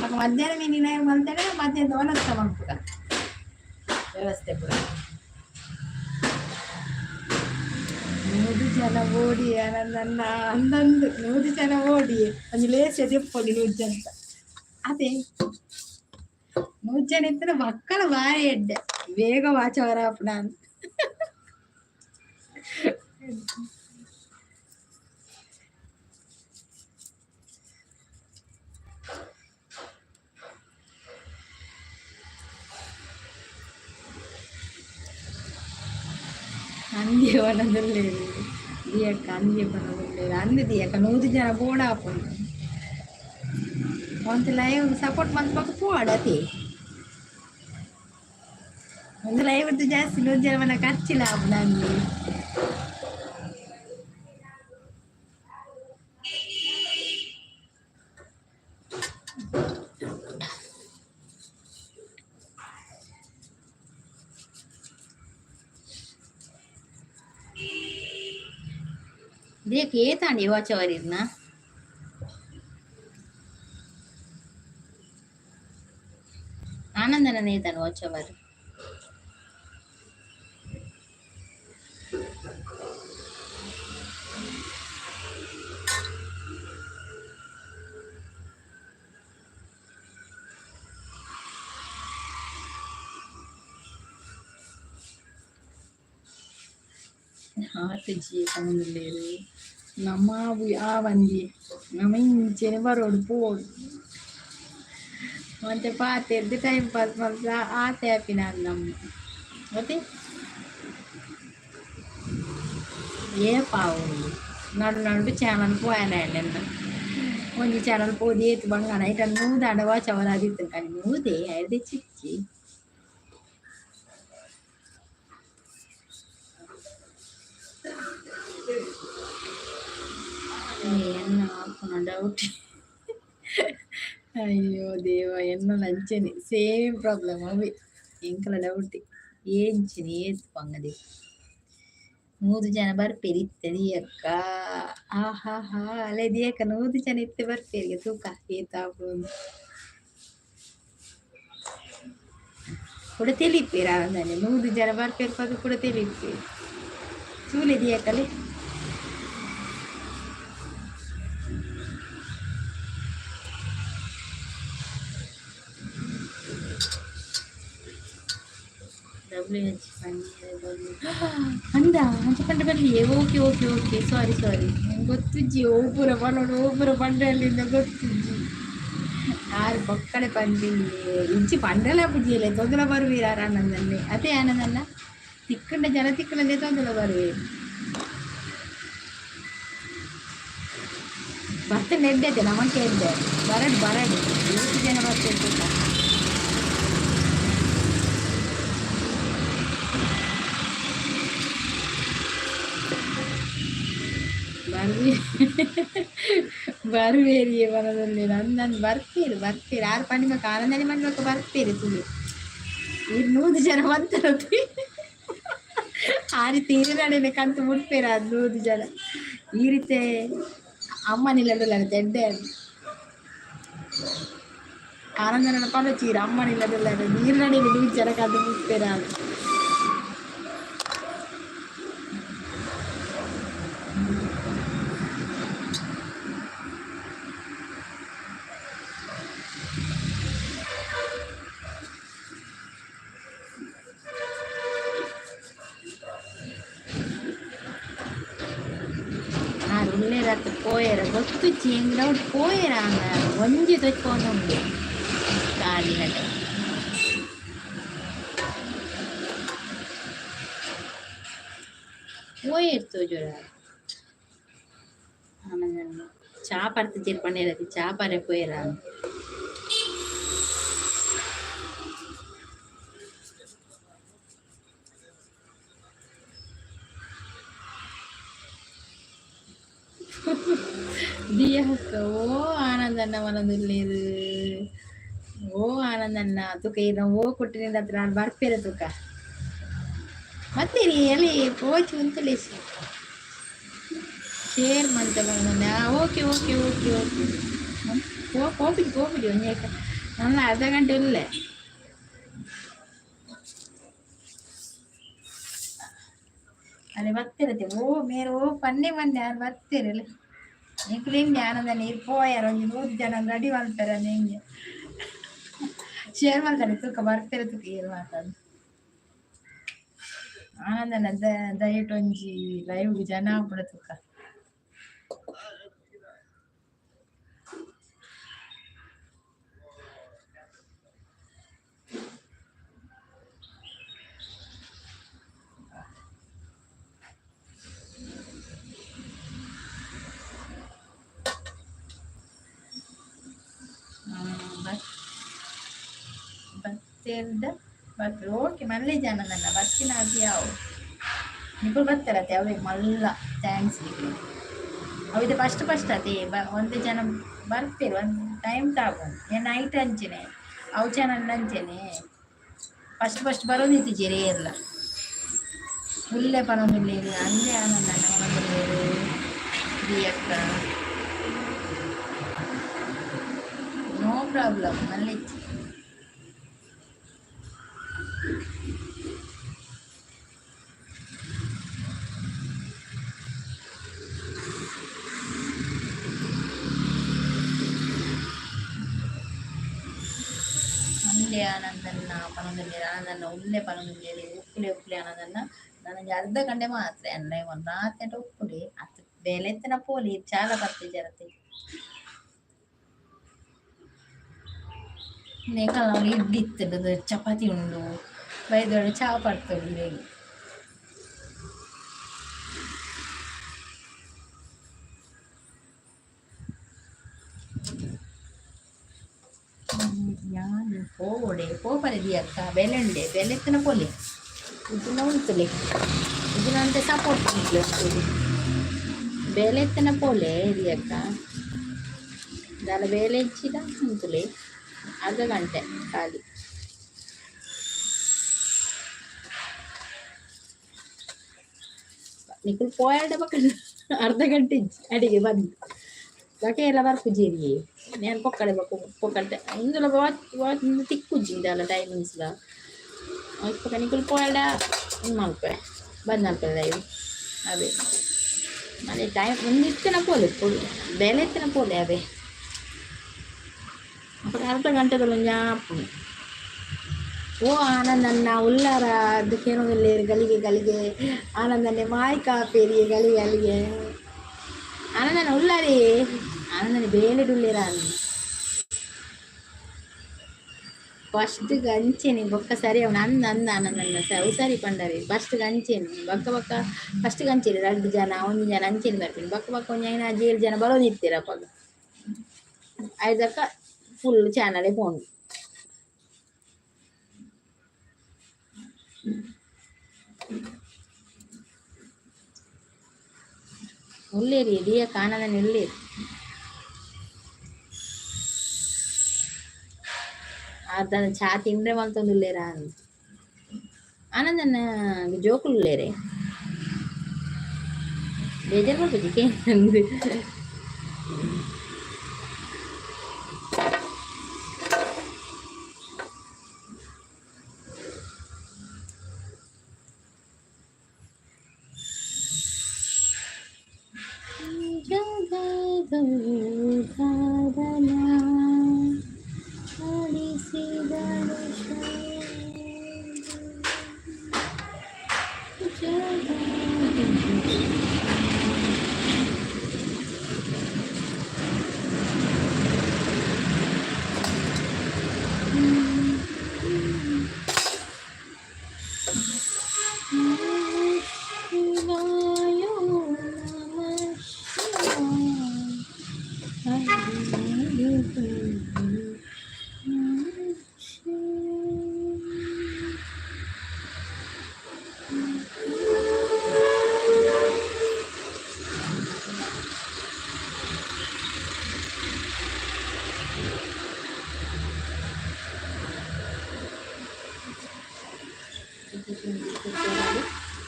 ಅಕ ಮಧ್ಯಾಹ್ನ ಮೀನಿನ ಮಲ್ತೇನೆ, ಮಧ್ಯಾಹ್ನ ವನಸ್ತ ಮಲ್ಪುಗ ವ್ಯವಸ್ಥೆ ಪೂರ. 100 ಜನ ಓಡಿ ನನ್ನ ಅಂದಂದು 100 ಜನ ಓಡಿ ಒಂಜಿ ಲೇಸ್ ದೆಪ್ಪೊಲಿ 100 ಜನ. ಅದೇ 100 ಜನ ಇತ್ತನ ಮಕ್ಕಳ ಬಾರಿ ಎಡ್ಡೆ ಬೇಗ ವಾಚವರ ಆಪುನ. ಅಂದ್ಯ ಪನೊಂದುಲ್ಲೆರ್ ದಿಯಕ್ಕ ಅಂದ್ಯ ಪನೊಂದುಲ್ಲೆರ್ ಅಂದ್ ದಿಯಕ್ಕ 100 ಜನ ಬೋಡಾಪುಂಡು. ಒಂತೆ ಲೈವ್ ಸಪೋರ್ಟ್ ಮಲ್ಪಕ ಪೋವಡ್ ಅತೆ. ಒಂದು ಲೈವ್ ಜಾಸ್ತಿ 100 ಜನ ಮನ ಖರ್ಚಿಲ್ಲ ಆಪುಂಡು ಅಂದು. ದಿಯಕ್ಕ ಏತಾಂಡಿ ವಾಚವರಿರ್ನ? ಆನಂದನ ನೇತಾಂಡ್ ವಾಚವರ್? ಆತುಜಿ ಪನೊಂದುಲ್ಲೆರ್. ನಮ ಆವಂಜಿ ನಮ ಇಂಚೆನೆ ಬರೋಡು ಪೋಡು ಒಂತೆ ಪಾತೆರ್ದ್ ಟೈಮ್ ಪಾಸ್ ಮಲ್ತ ಆತೆ ಆಪಿನ ನಮ್ಮ ಮತ್ತೆ ಏಪ ಆವೊಂದು ನಡು ನಡು ಚಾನಲ್ ಪೋಯನ ಎನ್ನ ಒಂಜಿ ಚಾನಲ್ ಪೋದು ಏತ್ ಬಂಗಾನ ಐಟ ನೂದಾಂಡ ವಾಚವರ ಆದಿತ್ತು ಕಣಿ ನೂದೆ ಐರ್ದೆ ಚಿಚ್ಚಿ. ಎನ್ನ ಆಪುನ ಡೌಟ್. ಅಯ್ಯೋ ದೇವ, ಎನ್ನಲ ಅಂಚನೆ ಸೇಮ್ ಪ್ರಾಬ್ಲಮ್ ಅವೆ. ಎಂಕಲ ಡೌಟ್ ಎಂಚಿನ ಏತ್ ಬಂಗದೆ 100 ಜನ ಬರ್ಪೇರು ಇತ್ತೆ ದಿಯಕ್ಕ. ಆಹಾ ಹಾ ಅಲೆ ದಿಯಕ್ಕ 100 ಜನ ಇತ್ತೆ ಬರ್ಪೇರಿಗೆ ತೂಕ ಏತ್ ಆಪುಂಡು. ಕುಡ ತೆಲಿಪೇರು ಆನಂದನೆ 100 ಜನ ಬರ್ಪೇರು ಪದ ಕುಡ ತೆಲಿಪೇರು ತೂಲೆ ದಿಯಕ್ಕಲೆ. ಡಬ್ಲ್ಯೂ ಎಚ್ ಅಂದ ಅಂಚ ಪಂಡ ಬರ್ಲಿ. Okay okay okay, sorry sorry, ಗೊತ್ತುಜ್ಜಿ. ಓಪುರ ಪನೊಡು ಓಪುರ ಪಂಡಲ್ಲಿಂದ ಗೊತ್ತುಜ್ಜಿ. ಆರು ಬೊಕ್ಕಡೆ ಪಂಡಿನಿ ಇಂಚಿ ಪಂಡಲ ಪುಜಿಯಲೆ ತೊಂದರೆ ಬರುವೀರ ಆನಂದನ್ನೇ. ಅದೇ ಆನಂದನ್ನ ತಿಕ್ಕಂಡ ಜನ ತಿಕ್ಕಂಡಲೇ ತೊಂದರೆ ಬರುವೀರು. ಬರ್ತಂಡ ಎಡ್ಡೆ ನಮಕ್ಕೆ ಎಡ್ಡೆ ಬರಡು ಬರಡು ಏತು ಜನ ಬರ್ತೇವೆ. ಬರ್ವಿ ಬರ್ವೇರಿಯೇ ಮನದಲ್ಲಿ ನಂದನ್ ಬರ್ತೀರಿ ಬರ್ತೀರಿ ಆರು ಪಣಿಮಕ್ಕ ಆನಂದನಿ ಮಣ್ಮಕ್ಕ ಬರ್ತೀರಿ ತುಳಿ. ಈ 100 ಜನ ಬಂತಾರ ಆ ರೀತಿ ಹಿರಿನಡೆನೆ ಕಂತು ಮುಟ್ಪೇರ ಅದು 100 ಜನ. ಈ ರೀತಿ ಅಮ್ಮನಿಲ್ಲ ಎಡ್ಡೆ. ಆನಂದನ ಪನಚೀರ ಅಮ್ಮನಿಲ್ಲದೆಲ್ಲ ನೀರಿನಡಿಯಲ್ಲಿ ನೀರು ಕದ್ದು ಮುಟ್ಪೇರ. ಆರ್ ಉಲ್ಲೇರತ್ ಪೋಯೆರ ಗೊತ್ತುಜ್ಜಿ ಎಂಕ್ ಡೌಟ್ ಪೋಯೆರ ಒಂಜಿ ತೊಚ್ಕೊಂದುಂಡು ಕಾಲಿನಟ. ಪೋಯೆರ್ ತೋಜೊಡ. ಚಾ ಪರ್ತಿಜೆರ್ ಪಂಡೇರತಿ ಚಾ ಪರೆ ಪೋಯೆರ. ದಿಯಕ್ಕ ಓ ಆನಂದಣ್ಣ ಮನದುಲ್ಲೇರು. ಓ ಆನಂದಣ್ಣ ತುಕ ಇರ್ನ ಓ ಕೊಟ್ಟಿನಿಂದ ಹತ್ರ ನಾನು ಬರ್ಪೇರೆ ತುಕ. ಮತ್ತೆ ಎಲ್ಲಿ ಪೋಚಿ ಉಂತುಲೇಸಿ ಶೇರ್ ಮಂತ ಬಂದ. ಓಕೆ ಓಕೆ ಓಕೆ ಓಕೆ, ಪೋಪಿಡಿ ಪೋಪಿಡಿ ಒಂಜಿ ನನ್ನ ಅರ್ಧ ಗಂಟೆ ಉಲ್ಲೆ. ಅಲ್ಲಿ ಬರ್ತಿರತ್ತೆ. ಓ ಮೇರೆ ಓ ಪನ್ನೆ ಪನ್ನೆ ಯಾರು ಬರ್ತಿರಲ್ಲ. ನಿಕ್ಲು ಆನಂದ ನೀರು ಪೋಯಾರ ಒಂಜಿ 100 ಜನ ರೆಡಿ ಮಲ್ಪೆರ ನಿಂಗೆ ಶೇರ್ ಮಾಡ್ತಾರೆ ತುಕ ಬರ್ಪೆರ ತುಕ ಏರ್ ಮಾತಾಡು. ಆನಂದನ ದಯಟ್ ಒಂಜಿ ಲೈವ್ ಜನ ಆಪುಡ ತುಕ. ಬತ್ತೆರ್ದ ಬತ್ ಓಕೆ ಮಲ್ಲೆ ಜನ ನನ್ನ ಬರ್ತಿನ ಅದು ಯಾವ ನಿಕುಲು ಬರ್ತಾರತ್ತೆ ಅವೆ ಮಲ್ಲ thanks ನಿಕುಲು. ಅವಿದೆ ಫಸ್ಟ್ ಫಸ್ಟ್ ಅದೇ ಒಂದೇ ಜನ ಬರ್ಪೇರು ಒಂದು ಟೈಮ್ ತಾಗೊಂಡು ಏನ್ ನೈಟ್ ಅಂಚೆನೆ ಅವು ಚಾನಲ್ ಅಂಚೆನೆ ಫಸ್ಟ್ ಫಸ್ಟ್ ಬರೋದಿತ್ತಿಜೆರೆ ಎಲ್ಲ ಉಲ್ಲೆ ಪನೊಂದುಲ್ಲೇರು ಅಂದೆ ಆನಂದ ಪನೊಂದುಲ್ಲೇರು ದಿಯಕ್ಕ. No problem ಮಲ್ಲೆಚ್ಚಿ. ಅಂದೆ ಆನಂದನ್ನ ಪನೊಂದುಲ್ಲೇರು ಆನಂದನ್ನ ಉಲ್ಲೆ ಪನೊಂದುಲ್ಲೇರು ಉಪ್ಪುಲೆ ಉಪ್ಪುಲೆ ಆನಂದನ್ನ ನನಗೆ ಅರ್ಧ ಗಂಟೆ ಮಾತ್ರ ಅನ್ನ ಒಂದು ರಾತ್ರಿ ಉಪ್ಪುಲೆ ಅತ್ ಬೇಲೆ ಎತ್ತನ ಪೋಲಿ ಚಾಲ ಬರ್ತಿಜರತೆ. ಎಂಕಲ್ನ ಇಡ್ಲಿ ಇತ್ತುಂಡು ಚಪಾತಿ ಉಂಡು ಬೈದೋಡು ಚಾ ಪಡ್ತೊಡು ಇರೆಗ್. ಯಾನ್ ಪೋವೊಡೆ ಪೋಪರೆ ದಿಯಕ್ಕ ಬೆಲೆ ಉಂಡೆ ಬೆಲೆ ಇತ್ತಿನ ಪೋಲೆ ಇಜ್ಜಿಂಡ ಉಂತುಲೆ ಇಜ್ಜಿಂಡ ಒಂತೆ ಸಪೋರ್ಟ್ ಮನ್ಪುಲೆ ಒಂಚೂರು ಬೇಲೆ ಇತ್ತಿನ ಪೋಲೆ ದಿಯಕ್ಕ ದಾಲ ಬೇಲೆ ಇಜ್ಜಿಡ ಉಂತುಲೆ ಅರ್ಧ ಗಂಟೆ ಖಾಲಿ. ನಿಕುಲು ಪೋಯರ್ಡ ಬೊಕ ಅರ್ಧ ಗಂಟೆ ಇಜ್ಜಿ ಅಡಿಗೆ ಬಂದು ಬೊಕ ಎಲ್ಲ ಬರ್ಪುಜೆರಿಯೇ ಯಾನ್ ಪೊಕ್ಕಡೆ ಬೊಕ ಪೊಕ್ಕಡೆ ಉಂದುಲ ವಾ ವಾ ತಿಕ್ಕುಜಿ ದಾಲ ಟೈಮಿಂಗ್ಸ್ಲ ಅಯಿಕ್ ಬೊಕ ನಿಕುಲು ಪೋಯರ್ಡ ಉಂದು ಮಲ್ಪೆ ಬಂದ್ ಮಲ್ಪೆ ಲೈವ್ ಅವೇ ಮನೆ ಟೈಮ್ ಉಂದು ಇತ್ತಿನ ಪೋಲೆ ಬೇಲೆ ಇತ್ತಿನ ಪೋಲೆ ಅವೇ ಅಪಗ ಅರ್ಧ ಗಂಟೆದ ಒಂಜಿ ಆಪುಂಡು. ಓ ಆನಂದಣ್ಣ ಉಲ್ಲಾರ ಅದು ಕೇನೊಂದುಲ್ಲೇರು ಗಲಿಗೆ ಗಲಿಗೆ ಆನಂದನ್ನೆ ಮಾಯ್ ಕಾಪೇರಿ ಗಲಿಗೆ ಗಲಿಗೆ ಆನಂದಣ್ಣ ಉಲ್ಲಾರಿ ಆನಂದನೆ ಬೇಲೆಡ್ ಉಲ್ಲೇರ. ಫಸ್ಟ್ ಅಂಚೆನೆ ಬೊಕ್ಕ ಸರಿ ಅವನು ಅಂದ ಅಂದ ಆನಂದಣ್ಣ ಅವು ಸರಿ ಪಂಡರೆ ಫಸ್ಟ್ ಅಂಚೆನೆ ಬೊಕ್ಕ ಬೊಕ್ಕ ಫಸ್ಟ್ ಅಂಚೆನೆ ರಡ್ಡ್ ಜನ ಒಂಜಿ ಜನ ಅಂಚೆನೆ ಬರ್ಪಿನಿ ಬೊಕ್ಕ ಬೊಕ್ಕ ಒಂಜಿ ಐನ್ ಆಜಿ ಏಳ್ ಜನ ಬರೋದಿತ್ತೆರ್ ಅಪಗ ಐದಕ್ಕ ಫುಲ್ ಚಾನಲೇ ಪೋಂಡು. ಉಲ್ಲೇರಿ ದಿಯಕ್ಕ ಆನಂದನೆ ಉಲ್ಲೇರಿ ಆರ್ ದಾದ ಚಾ ತಿಂಡ್ರೆ ಮಲ್ತೊಂದುಲ್ಲೇರಾ ಅಂದ್ ಆನಂದನ್ನ ಜೋಕುಲು ಉಲ್ಲೇರೆ ಬೇಜಾರ್ ಮಲ್ಪುಜಿ ಕೇಂದ್. ದಾದನ ಆಡಿಸಿದಳು ಶಿವಾಯ ನಮಃ 22,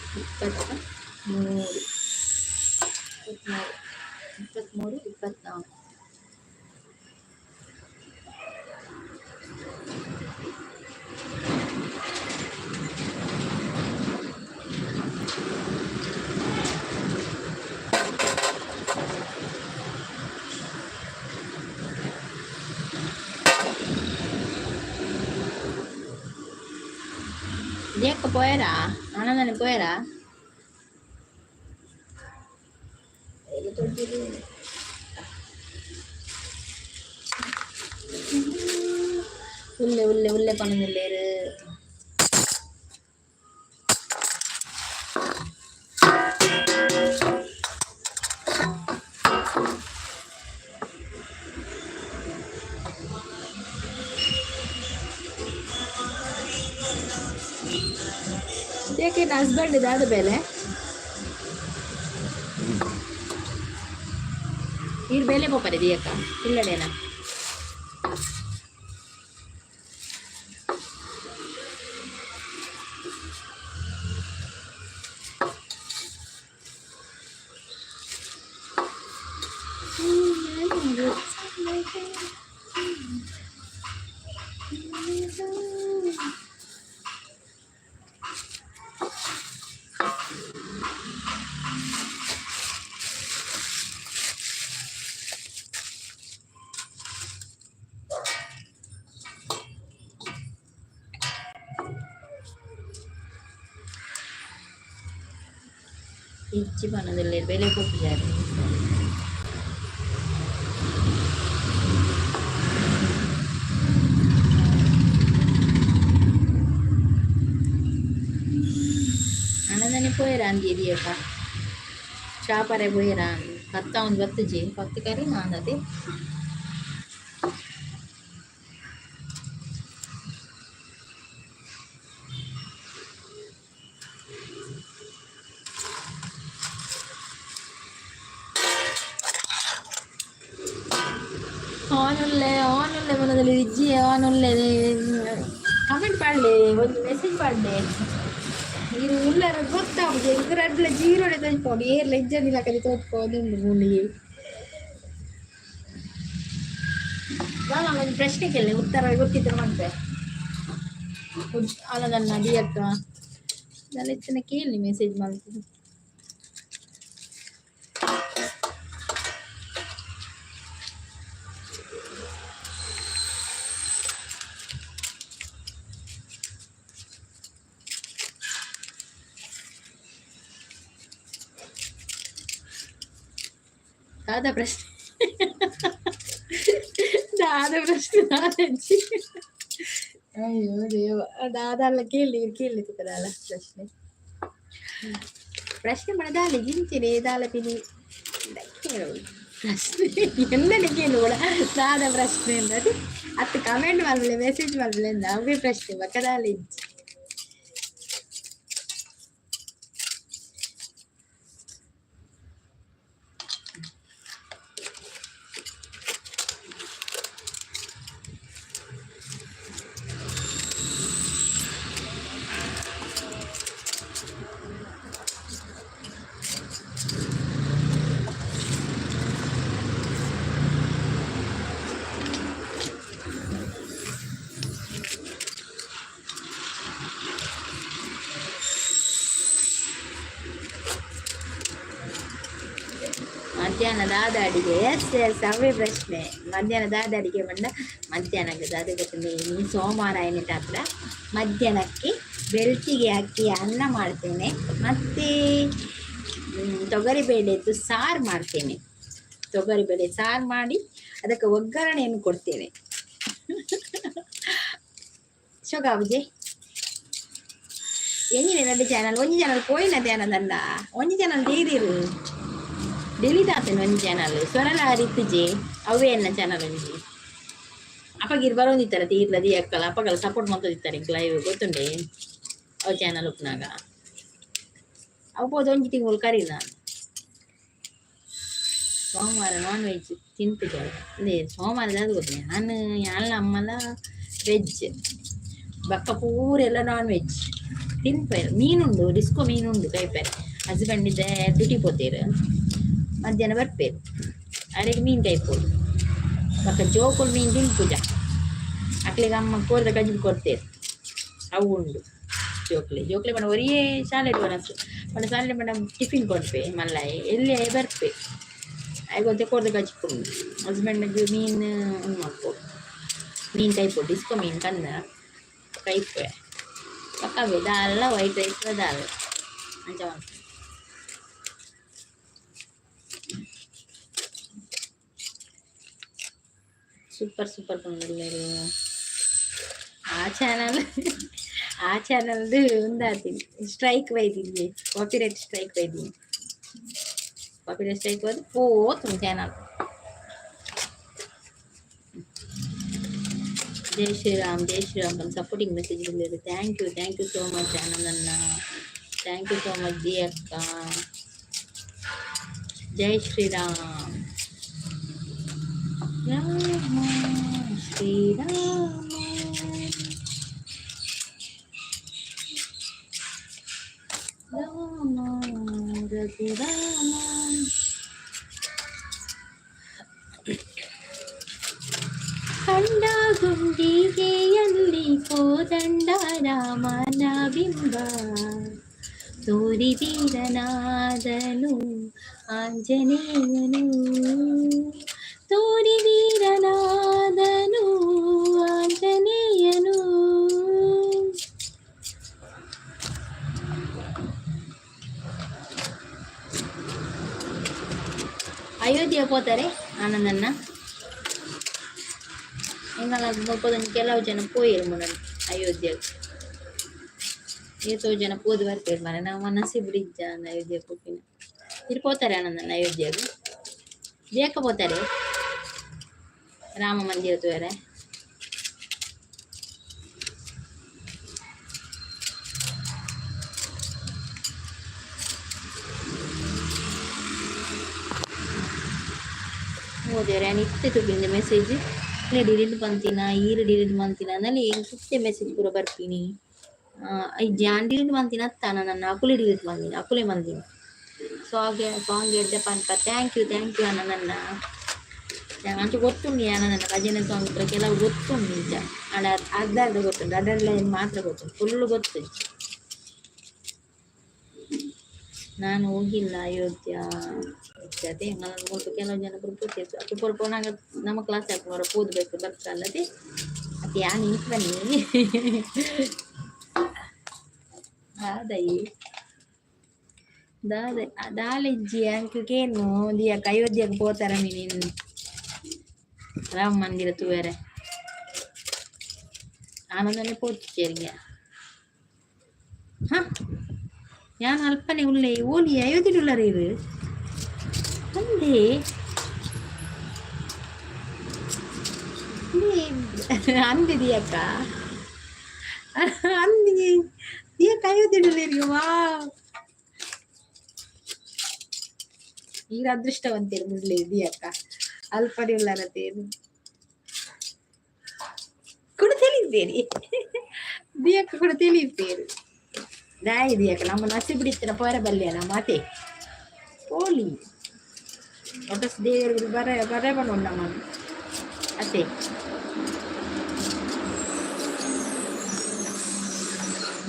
23, 23, 23, 24. ಇದ್ಯಾಕ ಪೋಯರಾ ಆನಂದನೆ ಪೋಯರಾ? ಉಲ್ಲೆ ಉಲ್ಲೆ ಉಲ್ಲೆ ಪನೊಂದುಲ್ಲೆರ್. ಯಾಕೆ ಹಸ್ಬೆಂಡ್ ಇದಾದ ಬೇಲೆ ಈರ್ ಬೇಲೆ ಪೋಪರೆ ದಿಯಕ್ಕ ಇಲ್ಲಡೇನ? ಇಜ್ಜಿ ಪನೊಂದುಲ್ಲೆರ್ ಬೇಲೆ ಪೋಪುಜಾರ್. ಆನಂದನೆ ಪೋಯೆರಾ ಅಂದಿ ದಿಯಕ್ಕ ಚಾಪರೆ ಪೋಯೆರಾ ಪತ್ತ ಒಂದು ಬತ್ತುಜಿ ಪತ್ತು ಕರಿ ನಾಂದತೆ. ಆನ್ ಉಲ್ಲೆ ಆನ್ ಉಲ್ಲೆ ಮನದಲ್ಲಿ ಇಜ್ಜಿ ಆನ್ ಉಲ್ಲೆ ಕಮೆಂಟ್ ಪಾಡ್ಲೆ, ಒಂದು ಮೆಸೇಜ್ ಪಾಡ್ಲೆ. ಇರು ಉಲ್ಲರ ಗೊತ್ತಾಪುಜಿ ಎಂಕ್ ರಡ್ಲ ಜೀರೋಡೆ ತೋಜ್ಪೋಡು ಏರ್ಲ ಇಜ್ಜಂದಿಲಕಲಿ ತೋಜ್ಪೋದುಂಡು ಮುಂಡಿಗೆ. ದಾಲ ಒಂಜಿ ಪ್ರಶ್ನೆ ಕೇಳಿ ಉತ್ತರ ಗೊತ್ತಿದ್ರೆ ಮಂತೆ ಆನಂದನ್ನ ದಿಯಕ್ಕ ದಾಲ ಇತ್ತಿನ ಕೇಳಿ ಮೆಸೇಜ್ ಮಲ್ತುದು. ದಾದ ಪ್ರಶ್ನೆ, ದಾದ ಪ್ರಶ್ನೆ ದಾದಂಚಿ ಅಯ್ಯೋ ದೇವ ದಾದಲ್ಲ ಕೇಳಿ ಕೇಳಿ ತುಕದಾಲ ಪ್ರಶ್ನೆ ಪ್ರಶ್ನೆ ಮಣದಾಲೆ ಜಿಂಚಿನೆ ದಾಲ ಪಿನಿ ಪ್ರಶ್ನೆ ಎನ್ನನೆ ಕೇಳು ಕೂಡ ದಾದ ಪ್ರಶ್ನೆ ಅಂದದು ಅತ್ತು ಕಮೆಂಟ್ ಮಲ್ಪಲೆ ಮೆಸೇಜ್ ಮಲ್ಪಲೆ ಅಂದ ಅವೇ ಪ್ರಶ್ನೆ ಬಕ್ಕದಾಲ ಇಜ್ಜಿ. ಮಧ್ಯಾಹ್ನ ದಾದ ಅಡಿಗೆ? ಎಸ್ ಎಸ್, ಅವೇ ಪ್ರಶ್ನೆ. ಮಧ್ಯಾಹ್ನ ದಾದ ಅಡಿಗೆ ಪಂಡ, ಮಧ್ಯಾಹ್ನಕ್ಕೆ ದಾದ ಗೊತ್ತುಂಡು? ಇನಿ ಸೋಮವಾರ ಆಯಿನೆಟಾತ್ರ ಮಧ್ಯಾಹ್ನಕ್ಕೆ ಬೆಳ್ತಿಗೆ ಅಕ್ಕಿ ಅನ್ನ ಮಾಡ್ತೇನೆ ಮತ್ತು ತೊಗರಿಬೇಳೆದ್ದು ಸಾರು ಮಾಡ್ತೇನೆ. ತೊಗರಿಬೇಳೆ ಸಾರು ಮಾಡಿ ಅದಕ್ಕೆ ಒಗ್ಗರಣೆಯನ್ನು ಕೊಡ್ತೇನೆ. ಶೋಕಾಬುಜೆ ಎಂಜಿನ ಎರಡು ಚಾನಲ್, ಒಂಜಿ ಚಾನಲ್ ಪೋಯಿನ ಧ್ಯಾನದಂಡ, ಒಂಜಿ ಚಾನಲ್ ದೀದಿರು, ಡಿಲೀಟ್ ಆತೇನೆ ಒಂಜಿ ಚಾನಲ್. ಸ್ವರಲ ಇತ್ತುಜೆ, ಅವೇ ಎನ್ನ ಚಾನಲ್ ಒಂಜಿ. ಅಪಗಿರ್ ಬರೋಂದಿತ್ತರ ತೀರ್ಲ the ಅಕ್ಕಲ ಅಪಗಲ ಸಪೋರ್ಟ್ ಮಲ್ತೊಂದಿತ್ತಾರೆ ಎಂಕ್ ಲೈವ್ ಗೊತ್ತುಂಡೆ. ಅವು ಚಾನಲ್ ಉಪ್ಪುನಾಗ ಅವು ಪೋದು ಒಂಜಿ ತಿಂಗಳು ಕರೀನ. ಸೋಮವಾರ ನಾನ್ ವೆಜ್ ತಿನ್ಪುಜ? ಅಂದೇ, ಸೋಮವಾರ ದಾದ ಗೊತ್ತುಂಡೆ? ನಾನು ಯಾನ್ಲ ಅಮ್ಮಲ ವೆಜ್, ಬಕ್ಕ ಪೂರೆಲ್ಲ ನಾನ್ ವೆಜ್ ತಿನ್ಪೆರ್. ಮೀನುಂಡು, ಡಿಸ್ಕೋ ಮೀನುಂಡು ಕೈಪೆರ್. ಹಸ್ಬೆಂಡ್ ಇದ್ದೆ ಡ್ಯೂಟಿ ಪೋತೇರು, ಮಧ್ಯಾಹ್ನ ಬರ್ಪೇರು, ಅರೆಗ್ ಮೀನ್ ಕೈಪೋಡು. ಬೊಕ್ಕ ಜೋಕುಲು ಮೀನ್ ತಿನ್ಪುಜ, ಅಕ್ಲೆಗ್ ಅಮ್ಮ ಕೋರ್ದ ಕಜಿಪು ಕೊಡ್ತೇರು, ಅವು ಉಂಡು ಜೋಕ್ಲೆ. ಜೋಕ್ಲೆ ಪಂಡ ಒರಿಯೇ ಶಾಲೆಡ್ ವನಸ್ ಪಂಡ, ಶಾಲೆಡ್ ಪಂಡ ಟಿಫಿನ್ ಕೊಡ್ಪೆ ಮಲ್ಲಾಯೆ, ಎಲ್ಲಿ ಬರ್ಪೆ ಆಯ್ಕೊಂತೆ ಕೋರ್ದ ಕಜಿಪು ಉಂಡು. ಹಸ್ಬೆಂಡ್ ಮೀನ್ ಉಂಡು ಮಲ್ಪೊಡು, ಮೀನ್ ಕೈಪೊಡು. ಡಿಸ್ಕೋ ಮೀನ್ ಕಂದ ಕೈಪೆ. ಬೊಕ್ಕ ದಾಲ್ಲ ವೈಟ್ ರೈಸ್ ದಾಲ್ ಅಂಚ ಮಲ್ಪುನು. Super super ಪಂಡೊಲ್ಲೆರ್. ಆ ಚಾನಲ್, ಆ ಚಾನಲ್ದು ಉಂದಾತೀನಿ, ಸ್ಟ್ರೈಕ್ ಬೈದಿನಿ, ಕಾಪಿರೈಟ್ ಸ್ಟ್ರೈಕ್ ಬೈದಿನಿ. ಕಾಪಿರೈಟ್ ಸ್ಟ್ರೈಕ್ ಹೋದ್ ಪೋತು ಚಾನಲ್. ಜೈ ಶ್ರೀರಾಮ್, ಜೈ ಶ್ರೀರಾಮ್. ನಮ್ಮ ಸಪೋರ್ಟಿಂಗ್ ಮೆಸೇಜ್ ಬಂದಿದೆ. Thank you, thank you so much ಆನಂದಣ್ಣ. Thank you so much G ಅಕ್ಕ. ಜೈ ಶ್ರೀರಾಮ್, ರಾಮ ಶ್ರೀರಾಮ ರಾಮ ರಘುರಾಮ. ಕಂಡ ಗುಂಡಿಗೆಯಲ್ಲಿ ಕೋದಂಡ ರಾಮನ ಬಿಂಬ ತೋರಿ ವೀರನಾದನು ಆಂಜನೇಯನು, ತೋರಿ ವೀರನಾದನು ಆಂಜನೇಯನು. ಅಯೋಧ್ಯೆ ಪೋತಾರೆ ಆನಂದನ್ನ? ಎಂಕಲ್ನ ಮುಲ್ಪದೊಂಜಿ ಕೆಲವು ಜನ ಪೋಯೆರ್ ಮುನನ್ ಅಯೋಧ್ಯೆಗ್. ಏತೋ ಜನ ಪೋದು ಬರ್ಪೆರ್ ಮಾರ್ರೆ, ನಮ್ಮ ನಸೀಬುಡು ಇಜ್ಜ ಅಯೋಧ್ಯೆ ಪೋಪಿನ. ಇರ್ ಪೋತಾರೆ ಆನಂದಣ್ಣ ಅಯೋಧ್ಯೆಗ್? ಬೇಕ ಪೋತಾರೆ ರಾಮ ಮಂದಿರ ತೂಯರೆ? ಓ ದೇವ್ರೆ, ಯಾನ್ ಇತ್ತೆ ತೂಪಿಂದ ಮೆಸೇಜ್. ಡಿಲೀಟ್ ಮಂತಿನ, ಈರ್ ಡಿಲೀಟ್ ಮಂತಿನ ಅಂದಲ್ಲಿ ಇತ್ತೆ ಮೆಸೇಜ್ ಪೂರ ಬರ್ಪಿನಿ. ಇಜ್ಜಿ, ಯಾನ್ ಡಿಲೀಟ್ ಮಂತಿನ ಅತ್ತ ನನ್ನ, ಅಕುಲೆ ಡಿಲೀಟ್ ಮಂದಿನಿ, ಅಕುಲೆ ಮಂದಿನಿ. ಸಾಂಗ್ ಸಾಂಗ್ ಎಡ್ಡೆ ಪನ್ಪ. Thank you, thank you ಆನಂದಣ್ಣ. ಅಂಚ ಗೊತ್ತುಂಡು ಆನಂದಣ್ಣ, ಭಜನೆ ಸಾಂಗ್ ಪೂರ ಕೆಲವು ಗೊತ್ತುಂಡು ನಿಜ. ಆಂಡ ಅರ್ಧ ಅರ್ಧ ಗೊತ್ತುಂಡು, ಅರ್ಧ ಲೈನ್ ಮಾತ್ರ ಗೊತ್ತುಂಡು, ಫುಲ್ ಗೊತ್ತುಜ್ಜಿ. ನಾನು ಹೋಗಿಲ್ಲ ಅಯೋಧ್ಯ ಅದೇ. ಮುಲ್ಪ ಕೆಲವು ಜನ ಪೂರ ಪೋತೆರ್. ಅಕುಲು ಪೂರ ಪೋನಾಗ ನಮ್ಮ ಕ್ಲಾಸ್ ಹಾಕುವರ ಪೋದು ಬೇಕು ಬರ್ಕಲ್ಲದೆ. ಅತ್ತೆ ಯಾನ್ ಇಂಚ ಬನ್ನಿ ದಾದಯಿ ದಾದ ದಾಲಿಜ್ಜಿ ಅಂಕ್ ಕೇನು ದಿಯಕ್ಕ, ಅಯೋಧ್ಯೆಗ್ ಪೋತಾರ ಮಿನಿ ರಾಮ ಮಂದಿರ ತೂವೆರೆ? ಆನಂದನೆ ಪೋತಿಚೆರ್ಗೆ. ಹ, ಯಾನ್ ಅಲ್ಪನೆ ಉಲ್ಲೆ. ಓಲಿ ಅಯೋಧ್ಯೆ ಉಲ್ಲರ ಇರು ಅಂದೆ ಅಂದೆ ದಿಯಕ್ಕ, ಅಂದಿ ದಿಯಕ್ಕ ಅಯೋಧ್ಯೆ ಉಲ್ಲೆರ್. ವಾವ್, ಈರ್ ಅದೃಷ್ಟವಂತೆರ್ ಮುಡ್ಲೆ ದಿಯಕ್ಕ, ಅಲ್ಪನೆ ಉಲ್ಲರ ತೇರು ಕೂಡ ತಿಳಿಪೇರಿ. ದಿಯಕ್ಕ ಕೂಡ ತಿಳಿಪೇರು. ದಾಯಿ ದಿಯಕ್ಕ, ನಮ್ಮ ನಸೀಬು ಇತ್ತಿನ ಪೋರ ಬಲ್ಯನ ಮಾತೆ ಪೋಲಿ ಒಟಸ್ ದೇವರು ಬರ ಬರ ಬಣ್ಣುಂಡು ನಮ್ಮನ್ನು ಅತ್ತೆ.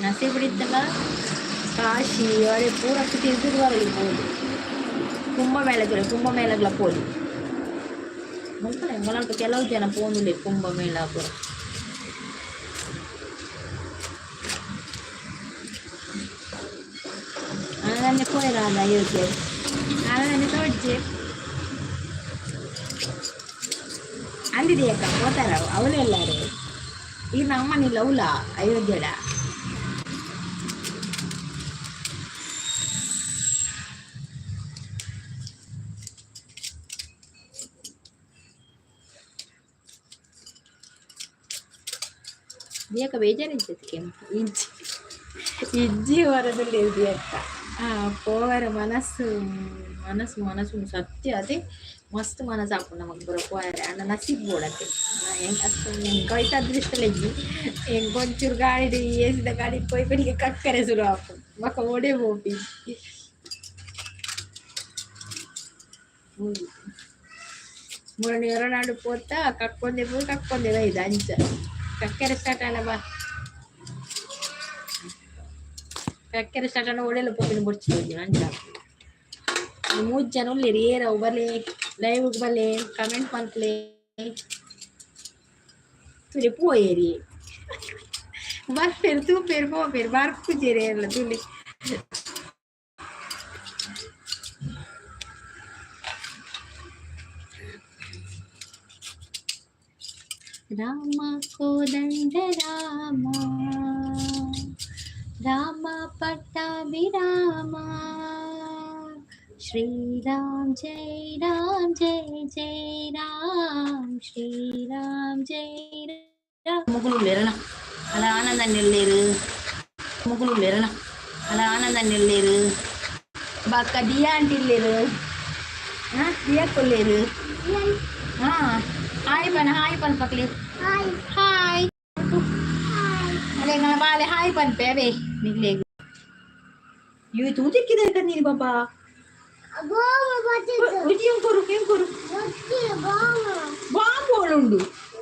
ನಸೀಬು ಇತ್ತಲ್ಲ, ಕಾಶಿ ಅವಳೆ ಪೂರಕ್ಕೆ ತಿರ್ಗುದು ಬರಲಿ. ಬೋದು ಕುಂಭಮೇಳ ಕುಂಭಮೇಳಗ್ಲ ಪೋಲಿ. ಮುಲ್ಪ ಎಂಕಲ್ಪ ಕೆಲವು ಜನ ಪೋಂದುಲ್ಲೆರ್ ಕುಂಭಮೇಳ ಪೂರ. ಆನಂದ ಪೋಯೆರ ಅಯೋಧ್ಯೆ ಆನಂದ ತೋಡ್ಜೆ ಅಂದಿದೆಯಕ್ಕ ಪೋತಾರ ಅವಳು ಎಲ್ಲಾರು. ಈ ನಮ್ಮನಿಲ್ಲ ಅವಳ ಅಯೋಧ್ಯೆಡ. ದಿಯಕ್ಕ ಬೇಜಾರಿರ್ತದೆ. ಇಜ್ಜಿ ಇಜ್ಜಿ ವರದಲ್ಲಿ ದಿಯಕ್ಕ ಪೋವರ ಮನಸ್ಸು ಮನಸ್ಸು ಮನಸ್ಸು ಸತ್ಯ ಅದೇ ಮಸ್ತ್ ಮನಸ್ಸು ಆಪುಂಡು ನಮಕ್ ಪೂರ ಪೋಯರೆ. ಆಂಡ ನಸೀಬ್ ಬೋಡತ್ತೆ. ಎಂಕ್ ಐತ ಅದೃಷ್ಟಲ ಇಜ್ಜಿ. ಎಂಕ್ ಒಂಚೂರು ಗಾಡಿಡ್ ಏಸಿದ ಗಾಡಿ ಪೋಯಿ ಪಡಿಗೆ ಕಕ್ಕರೆ ಶುರು ಆಪುಂಡು. ಬೊಕ ಓಡೆ ಪೋಪಿ. ಮುರಣಿ ಹೊರನಾಡು ಪೋತ ಕಕ್ಕೊಂದೆ ಪೋಯಿ ಕಕ್ಕೊಂದೆ ಬೈದ. ಅಂಚ ಕಕ್ಕೆರೆ ಸ್ಟಾರ್ಟ್ ಆಂಡ ಬಾ, ಕಕ್ಕೆರೆ ಸ್ಟಾರ್ಟ್ ಆಂಡ ಓಡೆಲ್ಲ ಪೋಪಿನ ಬೊರ್ಚಿ ತೋಜುಂಡು. ಅಂಚ ಮೂಜಿ ಜನ ಉಲ್ಲೆರ್. ಏರವು ಬಲೆ, ಲೈವ್ ಬಲೆ, ಕಮೆಂಟ್ ಮಲ್ಪುಲೆ. ತೂಲೆ ಪೋಯೆರಿ, ಬರ್ಪೆರ್, ತೂಪೆರ್, ಪೋಪೆರ್, ಬರ್ಪುಜೆರ್ ಏರ್ಲ ತೂಲೆ. ರಾಮ ಕೋದಂಡ ರಾಮ, ರಾಮ ಪಟ್ಟಾಭಿರಾಮ, ಶ್ರೀರಾಮ್ ಜೈ ರಾಮ್ ಜೈ ಜೈ ರಾಮ್, ಶ್ರೀರಾಮ್ ಜೈ ರಾಮ್. ಮುಗುಲು ಉಲ್ಲೆರನ ಅಲ ಆನಂದ ಉಲ್ಲೆರ್. ಮುಗುಲು ಉಲ್ಲೆರನ ಅಲ ಆನಂದ ಉಲ್ಲೆರ್. ಬೊಕ್ಕ ದಿಯಾ ಆಂಟಿ ಉಲ್ಲೆರ್. ದಿಯಾಕ್ ಉಲ್ಲೆರ್. ಹಾ, ಹಾಯ್ ಪನ, ಹಾಯ್ ಪನ್ಪಕ್ಲೆ. ಹಾಯ್. ಅಲೆ ಬಾಲೆ ಹಾಯ್ ಪನ್ಪೆ ಅವೇ ನಿಗ್ಲೇಗ್. ಇವು ತೂತಿಕ್ಕಿದೆ ನೀನು ಪಾಪ. ಎಂಕೊರು ಎಂಕೊರು ಬಾಂಬು ಉಂಡು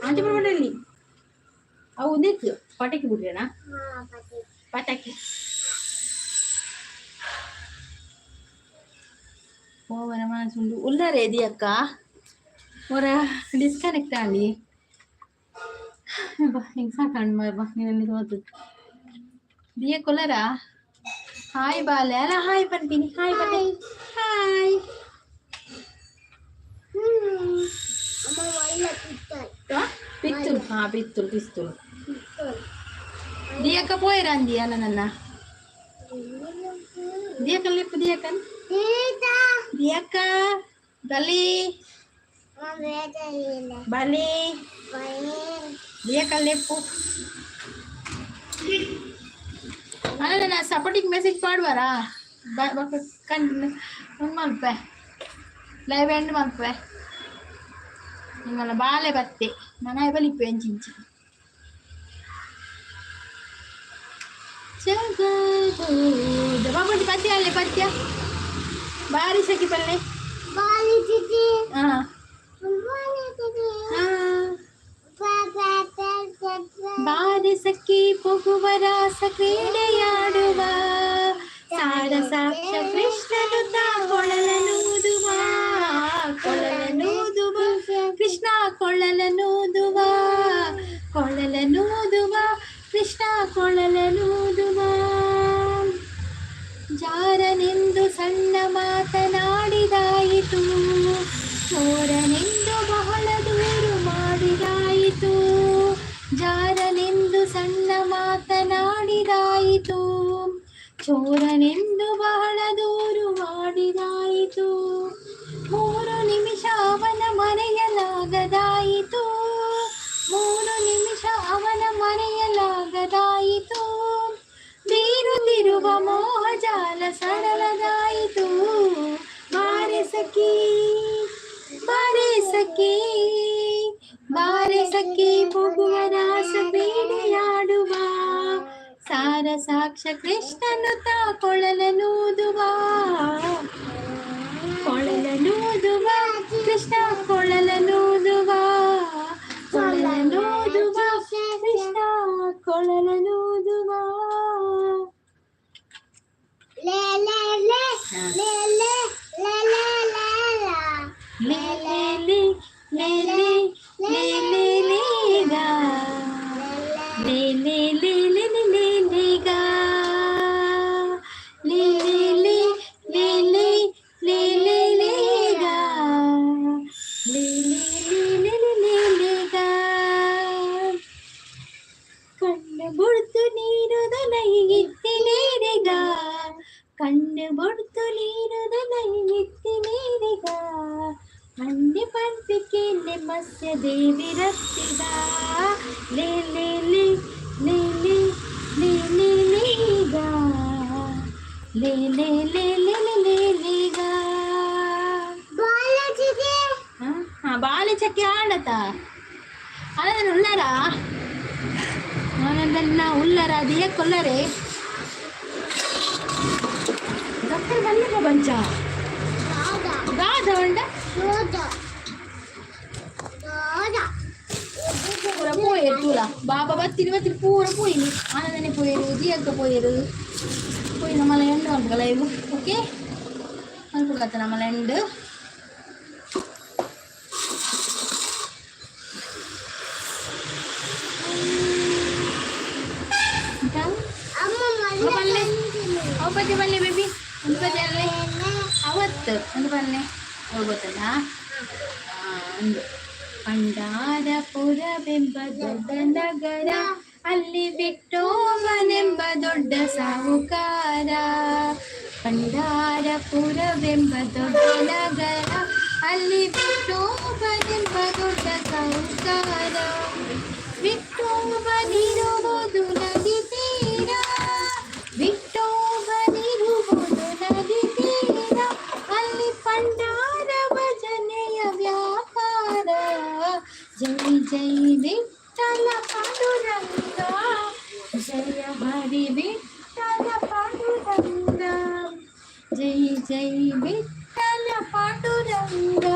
ಅಂಚ ಬರಬಲ್ಲಿ. ಅವು ಒಂದೇಕ್ ಪಟಾಕಿ ಬಿಡ್ರೇನಾ? ಪಟಾಕಿ ಪೋವರ ಮನಸ್ಸುಂಡು. ಉಲ್ಲರೆ ದಿಯಕ್ಕ ಒರ ಡಿಸ್ಕನೆಕ್ಟ್ ಆಂಡಿ. ಬಾ, ಹಿಂಗೆ ಸಾಕಂಡ್ ಬಾ. ನೀನಲ್ಲಿ ತೋತು ದಿಯಕ್ಕ ಉಲ್ಲರಾ? ಹಾಯ್ ಬಾಲೆ. ಅಲ್ಲ, ಹಾಯ್ ಪನ್ಪಿನಿ. ಹಾಯ್ ಪನ್ನಿ, ಹಾಯ್. ಪಿಸ್ತೂಲ್. ಹಾ, ಪಿಸ್ತೂಲ್ ಪಿಸ್ತೂಲ್. ದಿಯಕ್ಕ ಪೋಯೆರ ಅಂದಿ ಅಲ್ಲ ನನ್ನ ದಿಯಕ್ಕ ಲೆಪ್ಪು. ದಿಯಕ್ಕನ್, ದಿಯಕ್ಕ, ಬಲಿ ಬಲಿ. ದಿಯಕ್ಕ ಲೆಪ್ಪು. ಅಲ್ಲ, ನಾ ಸಪೋರ್ಟಿಂಗ್ ಮೆಸೇಜ್ ಪಾಡುವಾರಾ? ಕಣ್ ಉಂದು ಮಲ್ಪೆ, ಲೈವ್ ಎಂಡ್ ಮಲ್ಪೆ. ನಿಮ್ಮಲ್ಲ ಬಾಲೆ ಬತ್ತೆ ಮನ ಬಲಿಪ್ಪೆ ಅಂಚಿಂಚಿ. ಬಾಬುಂಡಿ ಪದ್ಯ ಅಲ್ಲೇ ಪದ್ಯ ಬಾರಿ ಸಖಿ ಪಲ್ಲೆ. ಹಾ ಹಾ. ಬಾರಿ ಸಖಿ ಪೊಗುವ ರಾಸ ಕ್ರೀಡೆಯಾಡುವ, ಸಾರ ಸಾಕ್ಷ ಕೃಷ್ಣನು ತಾ ಕೊಳಲನೂದುವ, ಕೊಳಲನೂದುವ, ಕೃಷ್ಣ ಕೊಳಲನೂದುವ, ಕೊಳಲನೂದುವ, ಕೃಷ್ಣ ಕೊಳಲನೂದುವ. ಜಾರನೆಂದು ಸಣ್ಣ ಮಾತನಾಡಿದಾಯಿತು, ಚೋರನೆಂದು ಬಹಳ ದೂರು ಮಾಡಿದಾಯಿತು. ಜಾರನೆಂದು ಸಣ್ಣ ಮಾತನಾಡಿದಾಯಿತು, ಚೋರನೆಂದು ಬಹಳ ದೂರು ಮಾಡಿದಾಯಿತು. 3 ನಿಮಿಷ ಅವನ ಮರೆಯಲಾಗದಾಯಿತು, 3 ನಿಮಿಷ ಅವನ ಮರೆಯಲಾಗದಾಯಿತು. ಬೀರುತ್ತಿರುವ ಮೋಹಜಾಲ ಸಡಲದಾಯಿತು. ಬಾರೆ ಸಖಿ, ಬಾರೆ ಸಖಿ, ಬಾರೆ ಸಖಿ ಪೊಗುವ ರಾಸ ಕ್ರೀಡೆಯಾಡುವ, ಸಾರ ಸಾಕ್ಷ ಕೃಷ್ಣನು ತಾ ಕೊಳಲನೂದುವ, ಕೊಳಲನೂದುವ, ಕೃಷ್ಣ ಕೊಳಲನೂದುವ, ಕೊಳಲನೂದುವ, ಕೃಷ್ಣ ಕೊಳಲನೂದುವ. ಲೇ ಲೇ ಲೇ ಲೇ ಲೇ ಲೇ ಲೇ ಲೇ. ಲೇ ಲೇ ಲೇ ಲೇ ಲೇ ಲೇ ಲೇ ಲೇ ಗಾ. ಲೇ ಲೇ ಲೇ ಲೇ ಲೇ ಲೇ ಲೇ ಗಾ. ಲೇ ಲೇ ಲೇ ಲೇ ಲೇ ಲೇ ಲೇ ಲೇ ಗಾ. ಲೇ ಲೇ ಲೇ ಲೇ ಲೇ ಲೇ ಲೇ ಗಾ. ಕಣ್ಣು ಬುಡ್ತು ನೀರುದಲೈಗಿತ್ತಿನೇರೆಗ, ಕಣ್ಣು ಬುಡ್ತು ನೀರುದಲೈಗಿತ್ತಿನೇರೆಗ, ಮಂಡಿ ಪಂಪಿಕೆಲೆ ಮತ್ಸ್ಯ ದೇವಿ ರತ್ತಿಗ. ಲೇ ಲೇ ಲೇ ಲೇ ಲೇ ಲೇ ಲೇ ಲೇ ಗಾ. ಲೇ ಲೇ ಲೇ ಲೇ ಲೇ ಲೇ ಲೇ ಗಾ. ಹಾ, ಬಾಲೆ ಚಕ್ಕೆ ಆಡತ ಅಲ್ಲ ಉಳ್ಳಾರ ಆನಂದನ್ನ ಉಳ್ಳಾರ ದಿಯ ಕೊಲ್ಲರೆ ಡಾಕ್ಟರ್ ಬಲ್ಲಿಗ ಬಂಚ ಗಾದ ಉಂಡ ಪೂರ ಪೋಯೆರ್ ತೂಲ ಬಾಬಾ ಬತ್ತಿರಿ ಬತ್ತಿರಿ ಪೂರ ಪೋಯಿನಿ. ಆನಂದನೆ ಪೋಯೆರು, ದಿಯಕ್ಕ ಪೋಯೆರು. ಪೋಯಿ ನಮ್ಮಲ್ಲ ಎಂಡು ಮಲ್ಪುಗ ಲೈವ್. ಓಕೆ, ಮಲ್ಪುಗತ್ತ ನಮ್ಮಲ್ಲ ಎಂಡು. ಪಲ್ಲೆ ಅವು ಪದ್ಯ ಪಲ್ಲೆ ಬೇಬಿ, ಒಂದು ಪದ್ಯ ಅಲ್ಲೇ ಅವತ್ತು ಒಂದು ಪಲ್ಲೆ ಹೋಗ್ಬೋದಲ್ಲ. ಒಂದು ಪಂಡಾರಪುರವೆಂಬ ದೊಡ್ಡ ನಗರ, ಅಲ್ಲಿ ವಿಠೋಬನೆಂಬ ದೊಡ್ಡ ಸಾಹುಕಾರ. ಪಂಡಾರಪುರವೆಂಬ ದೊಡ್ಡ ನಗರ, ಅಲ್ಲಿ ವಿಠೋಬನೆಂಬ ದೊಡ್ಡ ಸಾಹುಕಾರ. ವಿಠೋಬನಿರುವುದು ನದಿ ತೀರ, ವಿಠೋಬನಿರುವುದು ನದಿ ತೀರ, ಅಲ್ಲಿ ಪಂಡಾರ ಭಜನೆಯ ವ್ಯಾಪಾರ. ಜೈ ಜೈ ವಿಠಲ ಪಾಂಡುರಂಗ, ಜಯ ಹರಿ ವಿಠಲ ಪಾಂಡುರಂಗ, ಜೈ ಜೈ ವಿಠಲ ಪಾಂಡುರಂಗ,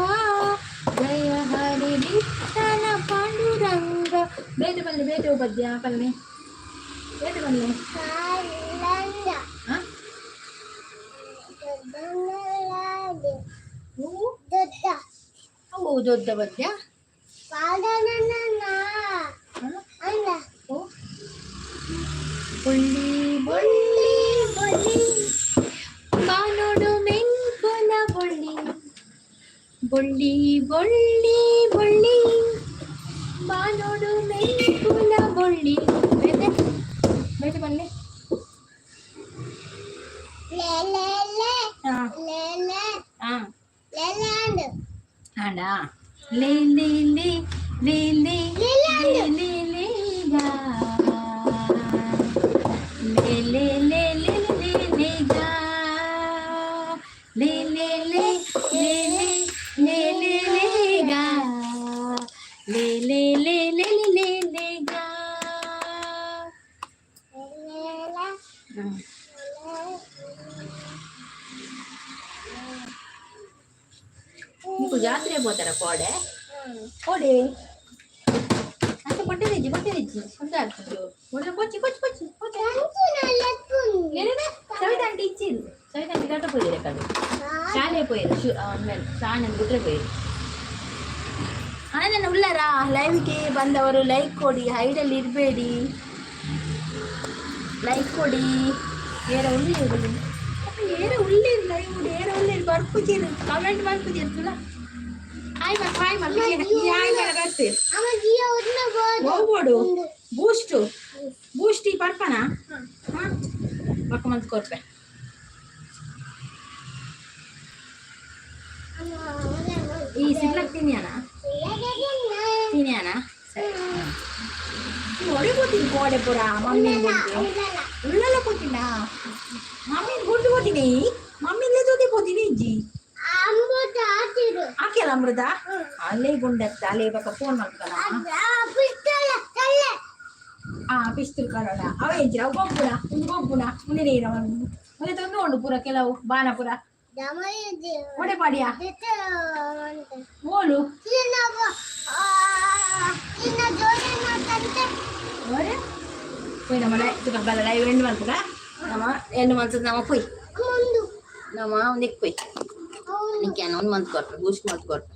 ಜಯ ಹರಿ ವಿಠಲ ಪಾಂಡುರಂಗ. ಬೇಟೆ ಪಲ್ಲೆ, ಬೇಟೆ ಉಪದ್ಯ ಪಲ್ಲೆ, ಬೇಟೆ ಪಲ್ಲೆ. ಹಾ, ಹೂವು ಅವು ದೊಡ್ಡ ಪದ್ಯ. ಹಾ? ಓ ಬೊಳ್ಳಿ ಬೊಳ್ಳಿ ಬೊಳ್ಳಿ, ಬಾನೋಡು ಮೆಂಕುಲ ಬೊಳ್ಳಿ. ಬೊಳ್ಳಿ ಬೊಳ್ಳಿ ಬೊಳ್ಳಿ, ಬಾನೋಡು ಮೆಂಕುಲ ಬೊಳ್ಳಿ. ಬೇಟೆ ಬೇಟೆ ಪಲ್ಲೆ. ಹಾ ಹಾ ಆಂಡಾ. ಲೇ ಲೇ ಲೇ ಲೇ ಲೇ ಲೇ ಲೇ ಲೇ ಗಾ. ಲೇ ಲೇ ಲೇ ಲೇ ಲೇ ಲೇ ಗಾ. ಲೇ ಲೇ ಲೇ ಲೇ ಲೇ ಲೇ ಲೇ ಲೇ ಗಾ. ಲೇ ಲೇ ಲೇ ಲೇ ಲೇ ಲೇ ಗಾ. ಹ್ಮ್. ನಿಕ್ಕು ಜಾತ್ರೆ ಪೋತಾರ ಕೋಡೆ ಕೋಡೆ ಅಂತ ಕೊಟ್ಟಿದ್ದೀಜಿ ಕೊಟ್ಟಿದ್ದೀಜಿ ಒಂದು ಆಗ್ತದೆ. ಒಳ್ಳೆ ಕೊಚ್ಚಿ ಕೊಚ್ಚಿ ಕೊಚ್ಚಿ ಕೊಚ್ಚಿ. ಸವಿತಾ ಆಂಟಿ ಇಚ್ಚಿರು, ಸವಿತಾ ಆಂಟಿ ಕಟ್ಟ ಪೋಯಿರೆ ಕಡೆ ಶಾಲೆ ಪೋಯಿರು. ಶು ಆಮೇಲೆ ಶಾಲೆ ಬಿಟ್ರೆ ಪೋಯಿರು. ಆನಂದ ಉಳ್ಳಾರ? ಲೈವ್ಗೆ ಬಂದವರು ಲೈಕ್ ಕೊಡಿ, ಹೈಡಲ್ಲಿ ಇರಬೇಡಿ, ಲೈಕ್ ಕೊಡಿ. ಏರ ಉಳ್ಳೇರು, ಏರ ಉಳ್ಳೇರು, ಲೈವ್ ಏರ ಉಳ್ಳೇರು. ಬರ್ಪುಜೀರು, ಕಮೆಂಟ್ ಬರ್ಪುಜೀರು. ತುಲ ಹಾಯ್ ಮಾಡ್, ಹಾಯ್ ಮಾಡ್, ಹಾಯ್ ಮಾಡ ಬರ್ತೀರಿ. ಹೋಗ್ಬೋಡು. ಬೂಸ್ಟು ಬೂಸ್ಟ್ ಈ ಪರ್ಪನ ಹಾಂ ಬಕ್ಕ ಮಂತ್ ಕೊರ್ಪೆ. ಈ ಸಿಗ್ಲಕ್ ತಿನ್ಯಾನ ತಿನ್ಯಾನ. ಸರಿ, ಒಡೆ పోತೀನಿ ಕೋಡೆ ಪೂರ ಮಮ್ಮಿ ಉಳ್ಳಲ್ಲ పోತೀನ. ಮಮ್ಮಿ ಗುಡ್ದು పోತೀನಿ, ಮಮ್ಮಿ ಇಲ್ಲೇ ಜೊತೆ పోತೀನಿ. ಇಜ್ಜಿ ಆಕೆಲ್ಲ ಅಮೃತ ಅಲ್ಲೇ ಗುಂಡತ್ತ ಅಲ್ಲೇ ಬಕ್ಕ ಫೋನ್ ಮಾಡ್ತಲ್ಲ. ಆ ಪಿಸ್ತೂಲ್ ಕರೋಡ ಅವ ಎಂಚಿನ ಅವು ಗೊಬ್ಬುನ ಒಂದು ಗೊಬ್ಬುನ ಮುಂದೆ ನೀರ ಮುಂದೆ ತಂದು ಉಂಡು ಪೂರ ಕೆಲವು ಬಾನ ಪೂರ ಒಡೆ ಪಾಡಿಯ ಓಲು ಓರೆ ಪೋಯ್. ನಮ್ಮ ಬಲ್ಲ ಲೈವ್ ಎಂಡ್ ಮಲ್ಪುಗ. ನಮ್ಮ ಎಂಡ್ ಮಲ್ತದ ನಮ್ಮ ಪೋಯ್ ನಮ್ಮ ಒಂದಿಕ್ ಪೋಯ್. ನಿಂಗೆ ಒಂದು ಮಂತ್ ಕೊಟ್ರು, ಬೂಸ್ಟ್ ಮಂತ್ ಕೊಟ್ರು.